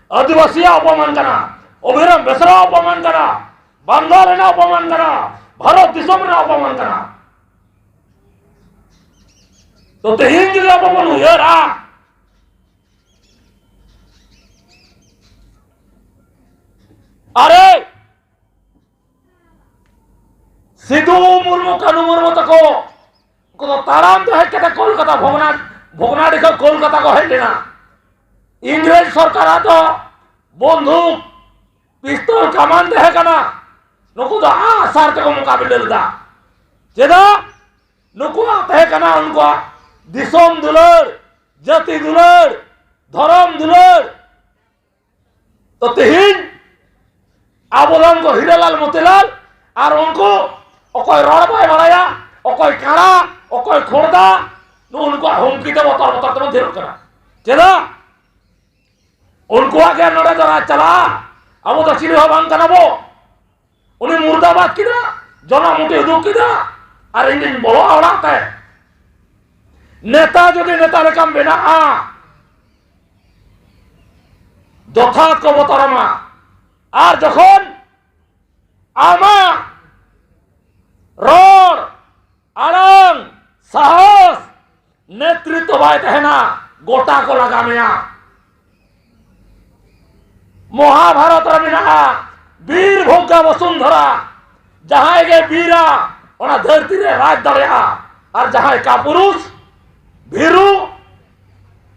ᱟᱹᱫᱤᱵᱟᱹᱥᱤᱭᱟᱜ ᱚᱯᱚᱢᱟᱱ ᱠᱟᱱᱟ, ᱚᱵᱷᱤᱨᱟᱢ ᱵᱮᱥᱨᱟ ᱚᱯᱚᱢᱟᱱ ᱠᱟᱱᱟ, ᱵᱟᱝᱜᱟᱞ ᱨᱮᱱᱟᱜ ᱚᱯᱚᱢᱟᱱ ᱠᱟᱱᱟ, ᱵᱷᱟᱨᱚᱛ ᱫᱤᱥᱚᱢ ᱨᱮᱱᱟᱜ ᱚᱯᱚᱢᱟᱱ ᱠᱟᱱᱟ᱾ ᱛᱚ ᱛᱮᱦᱮᱧ ᱡᱩᱫᱤ ᱟᱵᱚ ᱵᱚᱱ ᱩᱭᱦᱟᱹᱨᱟ, ᱟᱨᱮ ᱥᱤᱫᱩ ᱢᱩᱨᱢᱩ, ᱠᱟᱹᱱᱩ ᱢᱩᱨᱢᱩ ᱛᱟᱠᱚ, ᱩᱱᱠᱩ ᱫᱚ ᱛᱟᱲᱟᱢ ᱛᱮ ᱦᱮᱡ ᱠᱟᱛᱮ ᱠᱳᱞᱠᱟᱛᱟ, ᱵᱷᱚᱜᱽᱱᱟ-, ᱵᱷᱚᱜᱽᱱᱟᱰᱤ ᱠᱷᱚᱱ ᱠᱳᱞᱠᱟᱛᱟ ᱠᱚ ᱦᱮᱡ ᱞᱮᱱᱟ᱾ ᱤᱝᱨᱮᱡᱽ ᱥᱚᱨᱠᱟᱨᱟᱜ ᱫᱚ ᱵᱚᱱᱫᱷᱩᱠ, ᱯᱤᱥᱛᱚᱞ ᱠᱟᱢᱟᱱ ᱛᱟᱦᱮᱸ ᱠᱟᱱᱟ, ᱱᱩᱠᱩ ᱫᱚ ᱟᱜ ᱥᱟᱨ ᱛᱮᱠᱚ ᱢᱚᱠᱟᱵᱤᱞᱟᱹ ᱞᱮᱫᱟ᱾ ᱪᱮᱫᱟᱜ? ᱱᱩᱠᱩᱣᱟᱜ ᱛᱟᱦᱮᱸ ᱠᱟᱱᱟ ᱩᱱᱠᱩᱣᱟᱜ ᱫᱤᱥᱚᱢ ᱫᱩᱞᱟᱹᱲ, ᱡᱟᱹᱛᱤ ᱫᱩᱞᱟᱹᱲ, ᱫᱷᱚᱨᱚᱢ ᱫᱩᱞᱟᱹᱲ᱾ ᱛᱚ ᱛᱮᱦᱮᱧ ᱟᱵᱚ ᱨᱮᱱ ᱠᱚ ᱦᱤᱨᱟᱞᱟᱞ ᱢᱚᱛᱤᱞᱟᱞ ᱟᱨ ᱩᱱᱠᱩ ᱚᱠᱚᱭ ᱨᱚᱲ ᱵᱟᱭ ᱵᱟᱲᱟᱭᱟ, ᱚᱠᱚᱭ ᱠᱟᱬᱟ, ᱚᱠᱚᱭ ᱠᱷᱚᱲᱫᱟ, ᱱᱩᱜᱼᱩ ᱱᱩᱠᱩᱣᱟᱜ ᱦᱩᱢᱠᱤ ᱛᱮ ᱵᱚᱛᱚᱨ ᱵᱚᱛᱚᱨ ᱛᱮᱵᱚᱱ ᱛᱷᱤᱨᱚᱜ ᱠᱟᱱᱟ᱾ ᱪᱮᱫᱟᱜ? ᱩᱱᱠᱩᱣᱟᱜ ᱜᱮ ᱱᱚᱰᱮ ᱫᱚ ᱨᱟᱡᱽ ᱪᱟᱞᱟᱜᱼᱟ, ᱟᱵᱚ ᱫᱚ ᱪᱤᱞᱤ ᱦᱚᱸ ᱵᱟᱝ ᱠᱟᱱᱟ ᱵᱚ᱾ ᱩᱱᱤ ᱢᱩᱨᱫᱟᱵᱟᱫ ᱠᱮᱫᱟ, ᱡᱚᱱᱚᱜ ᱢᱩᱴᱷᱤ ᱩᱫᱩᱜ ᱠᱮᱫᱟ, ᱟᱨ ᱤᱧ ᱫᱩᱧ ᱵᱚᱞᱚᱜᱼᱟ ᱚᱲᱟᱜ ᱛᱮ᱾ ᱱᱮᱛᱟ ᱡᱩᱫᱤ ᱱᱮᱛᱟ ᱞᱮᱠᱟᱢ ᱵᱮᱱᱟᱜᱼᱟ, ᱡᱚᱛᱷᱟᱛ ᱠᱚ ᱵᱚᱛᱚᱨᱟᱢᱟ᱾ ᱟᱨ ᱡᱚᱠᱷᱚᱱ ᱟᱢᱟᱜ ᱨᱚᱲ, ᱟᱲᱟᱝ, ᱥᱟᱦᱚᱥ, ᱱᱮᱛᱨᱤᱛᱵ ᱵᱟᱭ ᱛᱟᱦᱮᱱᱟ, ᱜᱚᱴᱟ ᱠᱚ ᱞᱟᱜᱟ ᱢᱮᱭᱟ᱾ ᱢᱚᱦᱟᱵᱷᱟᱨᱚᱛ ᱨᱮ ᱢᱮᱱᱟᱜᱼᱟ, ᱵᱤᱨ ᱵᱷᱚᱜᱽᱜᱟ ᱵᱚᱥᱩᱱᱫᱷᱚᱨᱟ, ᱡᱟᱦᱟᱸᱭ ᱜᱮ ᱵᱤᱨᱟ, ᱚᱱᱟ ᱫᱷᱟᱹᱨᱛᱤ ᱨᱮ ᱨᱟᱡᱽ ᱫᱟᱲᱮᱭᱟᱜᱼᱟ, ᱟᱨ ᱡᱟᱦᱟᱸᱭ ᱠᱟᱯᱩᱨᱩᱥ, ᱵᱷᱤᱨᱩ,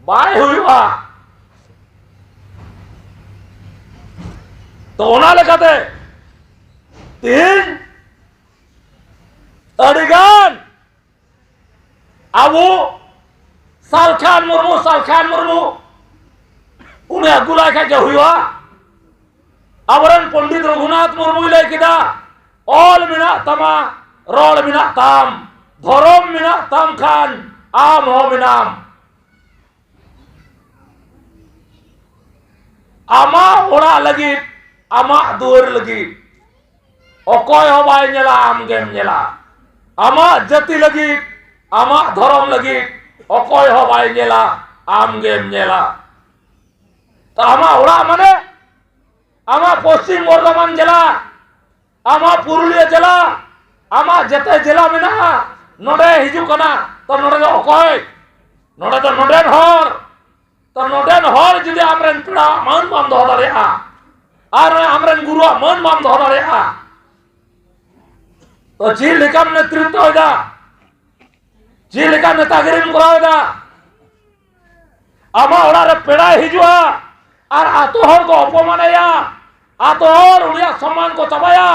ᱵᱟᱭ ᱦᱩᱭᱩᱜᱼᱟ᱾ ᱛᱚ ᱚᱱᱟ ᱞᱮᱠᱟᱛᱮ ᱛᱮᱦᱮᱧ ᱟᱹᱰᱤᱜᱟᱱ ᱟᱵᱚ ᱥᱟᱞᱠᱷᱟᱱ ᱢᱩᱨᱢᱩ, ᱥᱟᱞᱠᱷᱟᱱ ᱢᱩᱨᱢᱩ, ᱩᱱᱤ ᱟᱹᱜᱩ ᱞᱟᱭ ᱠᱷᱟᱡ ᱜᱮ ᱦᱩᱭᱩᱜᱼᱟ᱾ ᱟᱵᱚᱨᱮᱱ ᱯᱚᱱᱰᱤᱛ ᱨᱚᱜᱷᱩᱱᱟᱛᱷ ᱢᱩᱨᱢᱩᱭ ᱞᱟᱹᱭ ᱠᱮᱫᱟ, ᱚᱞ ᱢᱮᱱᱟᱜ ᱛᱟᱢᱟ, ᱨᱚᱲ ᱢᱮᱱᱟᱜ ᱛᱟᱢ, ᱫᱷᱚᱨᱚᱢ ᱢᱮᱱᱟᱜ ᱛᱟᱢ ᱠᱷᱟᱱ ᱟᱢ ᱦᱚᱸ ᱢᱮᱱᱟᱢ᱾ ᱟᱢᱟᱜ ᱚᱲᱟᱜ ᱞᱟᱹᱜᱤᱫ, ᱟᱢᱟᱜ ᱫᱩᱣᱟᱹᱨ ᱞᱟᱹᱜᱤᱫ ᱚᱠᱚᱭ ᱦᱚᱸ ᱵᱟᱭ ᱧᱮᱞᱟ, ᱟᱢ ᱜᱮᱢ ᱧᱮᱞᱟ᱾ ᱟᱢᱟᱜ ᱡᱟᱹᱛᱤ ᱞᱟᱹᱜᱤᱫ, ᱟᱢᱟᱜ ᱫᱷᱚᱨᱚᱢ ᱞᱟᱹᱜᱤᱫ ᱚᱠᱚᱭ ᱦᱚᱸ ᱵᱟᱭ ᱧᱮᱞᱟ, ᱟᱢ ᱜᱮᱢ ᱧᱮᱞᱟ᱾ ᱛᱚ ᱟᱢᱟᱜ ᱚᱲᱟᱜ ᱢᱟᱱᱮ ᱟᱢᱟᱜ ᱯᱚᱥᱪᱤᱢ ᱵᱚᱨᱫᱷᱚᱢᱟᱱ ᱡᱮᱞᱟ, ᱟᱢᱟᱜ ᱯᱩᱨᱩᱞᱤᱭᱟᱹ ᱡᱮᱞᱟ, ᱟᱢᱟᱜ ᱡᱮᱛᱮ ᱡᱮᱞᱟ ᱢᱮᱱᱟᱜᱼᱟ, ᱱᱚᱰᱮ ᱦᱤᱡᱩᱜ ᱠᱟᱱᱟ᱾ ᱛᱚ ᱱᱚᱰᱮ ᱫᱚ ᱚᱠᱚᱭ? ᱱᱚᱰᱮ ᱫᱚ ᱱᱚᱰᱮᱱ ᱦᱚᱲ᱾ ᱛᱚ ᱱᱚᱰᱮᱱ ᱦᱚᱲ ᱡᱩᱫᱤ ᱟᱢᱨᱮᱱ ᱯᱮᱲᱟᱣᱟᱜ ᱢᱟᱹᱱ ᱵᱟᱢ ᱫᱚᱦᱚ ᱫᱟᱲᱮᱭᱟᱜᱼᱟ, ᱟᱨ ᱟᱢᱨᱮᱱ ᱜᱩᱨᱩᱣᱟᱜ ᱢᱟᱹᱱ ᱵᱟᱢ ᱫᱚᱦᱚ ᱫᱟᱲᱮᱭᱟᱜᱼᱟ, ᱛᱚ ᱪᱮᱫ ᱞᱮᱠᱟᱢ ᱱᱮᱛᱨᱤᱛᱵᱚᱭᱮᱫᱟ? ᱪᱮᱫ ᱞᱮᱠᱟ ᱱᱮᱛᱟᱜᱤᱨᱤᱢ ᱠᱚᱨᱟᱣ ᱮᱫᱟ? ᱟᱢᱟᱜ ᱚᱲᱟᱜ ᱨᱮ ᱯᱮᱲᱟᱭ ᱦᱤᱡᱩᱜᱼᱟ ᱟᱨ ᱟᱛᱳ ᱦᱚᱲ ᱠᱚ ᱚᱯᱚᱢᱟᱱᱮᱭᱟ, ᱟᱛᱳ ᱦᱚᱲ ᱩᱱᱤᱭᱟᱜ ᱥᱚᱢᱢᱟᱱ ᱠᱚ ᱪᱟᱵᱟᱭᱟ᱾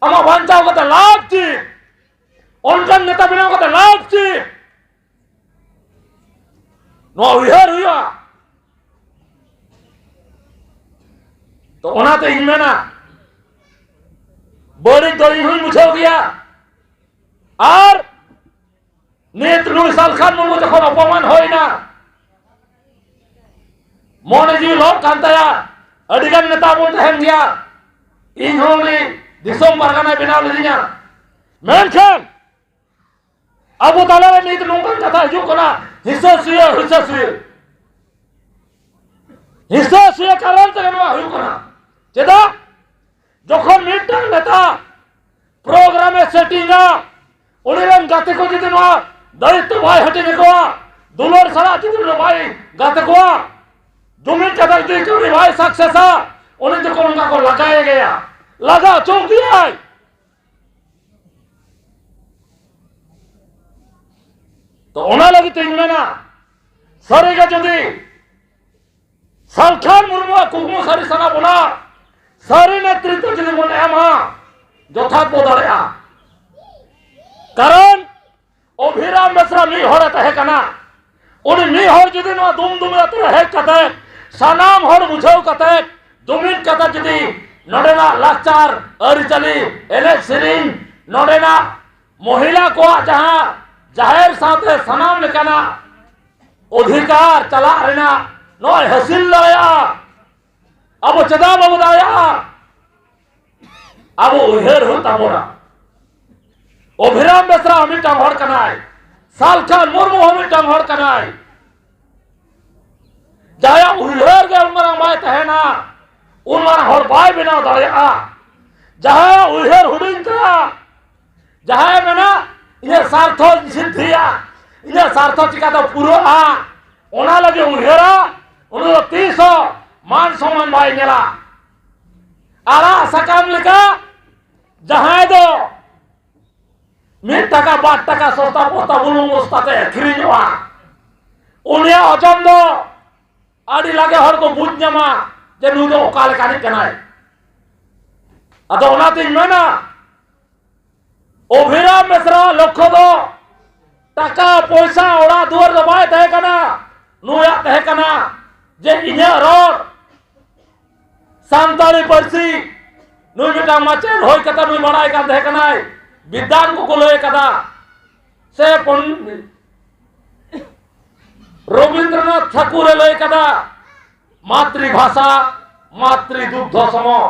ᱟᱢᱟᱜ ᱵᱟᱧᱪᱟᱣ ᱠᱟᱛᱮ ᱞᱟᱵᱷ ᱪᱮᱫ? ᱚᱱᱠᱟᱱ ᱱᱮᱛᱟ ᱵᱮᱱᱟᱣ ᱠᱟᱛᱮ ᱞᱟᱵᱷ ᱪᱮᱫ? ᱱᱚᱣᱟ ᱩᱭᱦᱟᱹᱨ ᱦᱩᱭᱩᱜᱼᱟ᱾ ᱛᱚ ᱚᱱᱟᱛᱮ ᱤᱧ ᱢᱮᱱᱟ, ᱵᱟᱹᱲᱤᱡ ᱫᱚ ᱤᱧ ᱦᱚᱸᱧ ᱵᱩᱡᱷᱟᱹᱣ ᱜᱮᱭᱟ᱾ ᱟᱨ ᱱᱤᱛ ᱱᱩᱭ ᱥᱟᱞᱠᱷᱟᱱ ᱢᱩᱨᱢᱩ ᱡᱚᱠᱷᱚᱱ ᱚᱯᱚᱢᱟᱱ ᱦᱩᱭᱱᱟ, ᱢᱚᱱᱮ ᱡᱤᱣᱤ ᱞᱚᱦᱚᱫ ᱠᱟᱱ ᱛᱟᱭᱟ᱾ ᱟᱹᱰᱤᱜᱟᱱ ᱱᱮᱛᱟ ᱵᱚᱱ ᱛᱟᱦᱮᱱ ᱜᱮᱭᱟ, ᱤᱧ ᱦᱚᱸ ᱩᱱᱤ ᱫᱤᱥᱚᱢ ᱯᱟᱨᱜᱟᱱᱟᱭ ᱵᱮᱱᱟᱣ ᱞᱤᱫᱤᱧᱟ, ᱢᱮᱱᱠᱷᱟᱱ ᱟᱵᱚ ᱛᱟᱞᱟᱨᱮ ᱱᱤᱛ ᱱᱚᱝᱠᱟᱱ ᱠᱟᱛᱷᱟ ᱦᱤᱡᱩᱜ ᱠᱟᱱᱟ, ᱦᱤᱥᱟᱹ ᱥᱩᱭᱟᱹ, ᱦᱤᱥᱟᱹ ᱥᱩᱭᱟᱹ, ᱦᱤᱥᱟᱹ ᱥᱩᱭᱟᱹ ᱠᱟᱨᱚᱱ ᱛᱮᱜᱮ ᱱᱚᱣᱟ ᱦᱩᱭᱩᱜ ᱠᱟᱱᱟ᱾ ᱪᱮᱫᱟᱜ? ᱡᱚᱠᱷᱚᱱ ᱢᱤᱫᱴᱟᱝ ᱱᱮᱛᱟ ᱯᱨᱳᱜᱨᱟᱢ ᱮ ᱥᱮᱴᱤᱝᱟ, ᱩᱱᱤ ᱨᱮᱱ ᱜᱟᱛᱮ ᱠᱚ ᱡᱩᱫᱤ ᱱᱚᱣᱟ ᱫᱟᱭᱤᱛᱛᱚ ᱵᱟᱭ ᱦᱟᱹᱴᱤᱧ ᱟᱠᱚᱣᱟ, ᱫᱩᱞᱟᱹᱲ ᱥᱟᱞᱟᱜ ᱡᱩᱫᱤ ᱱᱚᱣᱟ ᱵᱟᱭ ᱜᱟᱛᱮ ᱠᱚᱣᱟ, ᱡᱩᱢᱤᱫ ᱠᱟᱛᱮ ᱡᱩᱫᱤ ᱠᱟᱹᱢᱤ ᱵᱟᱭ ᱥᱟᱠᱥᱮᱥᱟ, ᱩᱱᱤ ᱫᱚᱠᱚ ᱱᱚᱝᱠᱟ ᱠᱚ ᱞᱟᱜᱟᱭ ᱜᱮᱭᱟ, ᱞᱟᱜᱟ ᱦᱚᱪᱚ ᱜᱮᱭᱟᱭ᱾ ᱛᱚ ᱚᱱᱟ ᱞᱟᱹᱜᱤᱫ ᱛᱮᱧ ᱢᱮᱱᱟ, ᱥᱟᱹᱨᱤᱜᱮ ᱡᱩᱫᱤ ᱥᱟᱞᱠᱷᱟᱱ ᱢᱩᱨᱢᱩᱣᱟᱜ ᱠᱩᱠᱢᱩ ᱥᱟᱹᱨᱤ ᱥᱟᱱᱟ ᱵᱚᱱᱟ, ᱥᱟᱹᱨᱤ ᱱᱮᱛᱨᱤᱛᱵᱚ ᱡᱩᱫᱤ ᱵᱚᱱ ᱮᱢᱟ, ᱡᱚᱛᱷᱟᱛ ᱵᱚ ᱫᱟᱲᱮᱭᱟᱜᱼᱟ᱾ ᱠᱟᱨᱚᱱ ᱚᱵᱷᱤᱨᱟᱢ ᱵᱮᱥᱨᱟ ᱢᱤᱫ ᱦᱚᱲᱮ ᱛᱟᱦᱮᱸ ᱠᱟᱱᱟ᱾ ᱩᱱᱤ ᱢᱤᱫ ᱦᱚᱲ ᱡᱩᱫᱤ ᱱᱚᱣᱟ ᱫᱩᱢ ᱫᱩᱢ ᱟᱛᱳ ᱨᱮ ᱦᱮᱡ ᱠᱟᱛᱮ ᱥᱟᱱᱟᱢ ᱦᱚᱲ ᱵᱩᱡᱷᱟᱹᱣ ᱠᱟᱛᱮ ᱡᱩᱢᱤᱫ ᱠᱟᱛᱮ ᱡᱩᱫᱤ ᱱᱚᱰᱮᱱᱟᱜ ᱞᱟᱠᱪᱟᱨ, ᱟᱹᱨᱤᱪᱟᱹᱞᱤ, ᱮᱱᱮᱡ ᱥᱮᱨᱮᱧ, ᱱᱚᱰᱮᱱᱟᱜ ᱢᱚᱦᱤᱞᱟ ᱠᱚᱣᱟᱜ ᱡᱟᱦᱟᱸ ᱡᱟᱦᱮᱨ ᱥᱟᱶᱛᱮ ᱥᱟᱱᱟᱢ ᱞᱮᱠᱟᱱᱟᱜ ᱚᱫᱷᱤᱠᱟᱨ ᱪᱟᱞᱟᱜ ᱨᱮᱱᱟᱜ ᱱᱚᱜᱼᱚᱭ ᱦᱟᱹᱥᱤᱞ ᱫᱟᱲᱮᱭᱟᱜᱼᱟ, ᱟᱵᱚ ᱪᱮᱫᱟᱜ ᱵᱟᱵᱚ ᱫᱟᱲᱮᱭᱟᱜᱼᱟ? ᱟᱵᱚ ᱩᱭᱦᱟᱹᱨ ᱦᱩᱭᱩᱜ ᱛᱟᱵᱚᱱᱟ᱾ ᱚᱵᱷᱤᱨᱟᱢ ᱵᱮᱥᱨᱟ ᱦᱚᱸ ᱢᱤᱫᱴᱟᱝ ᱦᱚᱲ ᱠᱟᱱᱟᱭ, ᱥᱟᱞᱠᱷᱟᱱ ᱢᱩᱨᱢᱩ ᱦᱚᱸ ᱢᱤᱫᱴᱟᱝ ᱦᱚᱲ ᱠᱟᱱᱟᱭ᱾ ᱡᱟᱦᱟᱸᱭᱟᱜ ᱩᱭᱦᱟᱹᱨ ᱜᱮ ᱩᱱ ᱢᱟᱨᱟᱝ ᱵᱟᱭ ᱛᱟᱦᱮᱱᱟ, ᱩᱱ ᱢᱟᱨᱟᱝ ᱦᱚᱲ ᱵᱟᱭ ᱵᱮᱱᱟᱣ ᱫᱟᱲᱮᱭᱟᱜᱼᱟ᱾ ᱡᱟᱦᱟᱸᱭᱟᱜ ᱩᱭᱦᱟᱹᱨ ᱦᱩᱰᱤᱧ ᱛᱟᱭᱟ, ᱡᱟᱦᱟᱸᱭ ᱢᱮᱱᱟ, "ᱤᱧᱟᱹᱜ ᱥᱟᱨᱛᱷᱚᱧ ᱥᱤᱫᱽᱫᱷᱤᱭᱟ, ᱤᱧᱟᱹᱜ ᱥᱟᱨᱛᱷᱚ ᱪᱤᱠᱟᱹᱛᱮ ᱯᱩᱨᱟᱹᱜᱼᱟ?" ᱚᱱᱟ ᱞᱟᱹᱜᱤᱫ ᱩᱭᱦᱟᱹᱨᱟ, ᱩᱱᱤ ᱫᱚ ᱛᱤᱥ ᱦᱚᱸ ᱢᱟᱱ ᱥᱚᱢᱢᱟᱱ ᱵᱟᱭ ᱧᱮᱞᱟ᱾ ᱟᱲᱟᱜ ᱥᱟᱠᱟᱢ ᱞᱮᱠᱟ ᱡᱟᱦᱟᱸᱭ ᱫᱚ ᱢᱤᱫ ᱴᱟᱠᱟ ᱵᱟᱨ ᱴᱟᱠᱟ ᱥᱚᱥᱛᱟ ᱵᱚᱥᱛᱟ ᱵᱩᱞᱩᱝ ᱵᱚᱥᱛᱟ ᱛᱮ ᱟᱹᱠᱷᱨᱤᱧᱚᱜᱼᱟ, ᱩᱱᱤᱭᱟᱜ ᱳᱡᱚᱱ ᱫᱚ ᱟᱹᱰᱤ ᱞᱟᱜᱮ ᱦᱚᱲ ᱠᱚ ᱵᱩᱡᱽ ᱧᱟᱢᱟ ᱡᱮ ᱱᱩᱭ ᱫᱚ ᱚᱠᱟ ᱞᱮᱠᱟᱱᱤᱡ ᱠᱟᱱᱟᱭ᱾ ᱟᱫᱚ ᱚᱱᱟᱛᱤᱧ ᱢᱮᱱᱟ, ᱚᱵᱷᱤᱨᱟᱢ ᱵᱮᱥᱨᱟ ᱞᱚᱠᱠᱷᱚ ᱫᱚ ᱴᱟᱠᱟ ᱯᱚᱭᱥᱟ ᱚᱲᱟᱜ ᱫᱩᱣᱟᱹᱨ ᱫᱚ ᱵᱟᱭ ᱛᱟᱦᱮᱸ ᱠᱟᱱᱟ᱾ ᱱᱩᱭᱟᱜ ᱛᱟᱦᱮᱸ ᱠᱟᱱᱟ ᱡᱮ ᱤᱧᱟᱹᱜ ᱨᱚᱲ ᱥᱟᱱᱛᱟᱲᱤ ᱯᱟᱹᱨᱥᱤ, ᱱᱩᱭ ᱢᱤᱫᱴᱟᱝ ᱢᱟᱪᱮᱫ ᱦᱩᱭ ᱠᱟᱛᱮ ᱱᱩᱭ ᱵᱟᱲᱟᱭ ᱠᱟᱱ ᱛᱟᱦᱮᱸ ᱠᱟᱱᱟᱭ, ᱵᱤᱫᱽᱫᱟᱱ ᱠᱚᱠᱚ ᱞᱟᱹᱭ ᱠᱟᱫᱟ, ᱥᱮ ᱯᱚᱱ-, ᱨᱚᱵᱤᱱᱫᱨᱚᱱᱟᱛᱷ ᱴᱷᱟᱠᱩᱨ ᱮ ᱞᱟᱹᱭ ᱠᱟᱫᱟ, ᱢᱟᱛᱨᱤ ᱵᱷᱟᱥᱟ ᱢᱟᱛᱨᱤ ᱫᱩᱜᱽᱫᱷᱚ ᱥᱚᱢᱚ,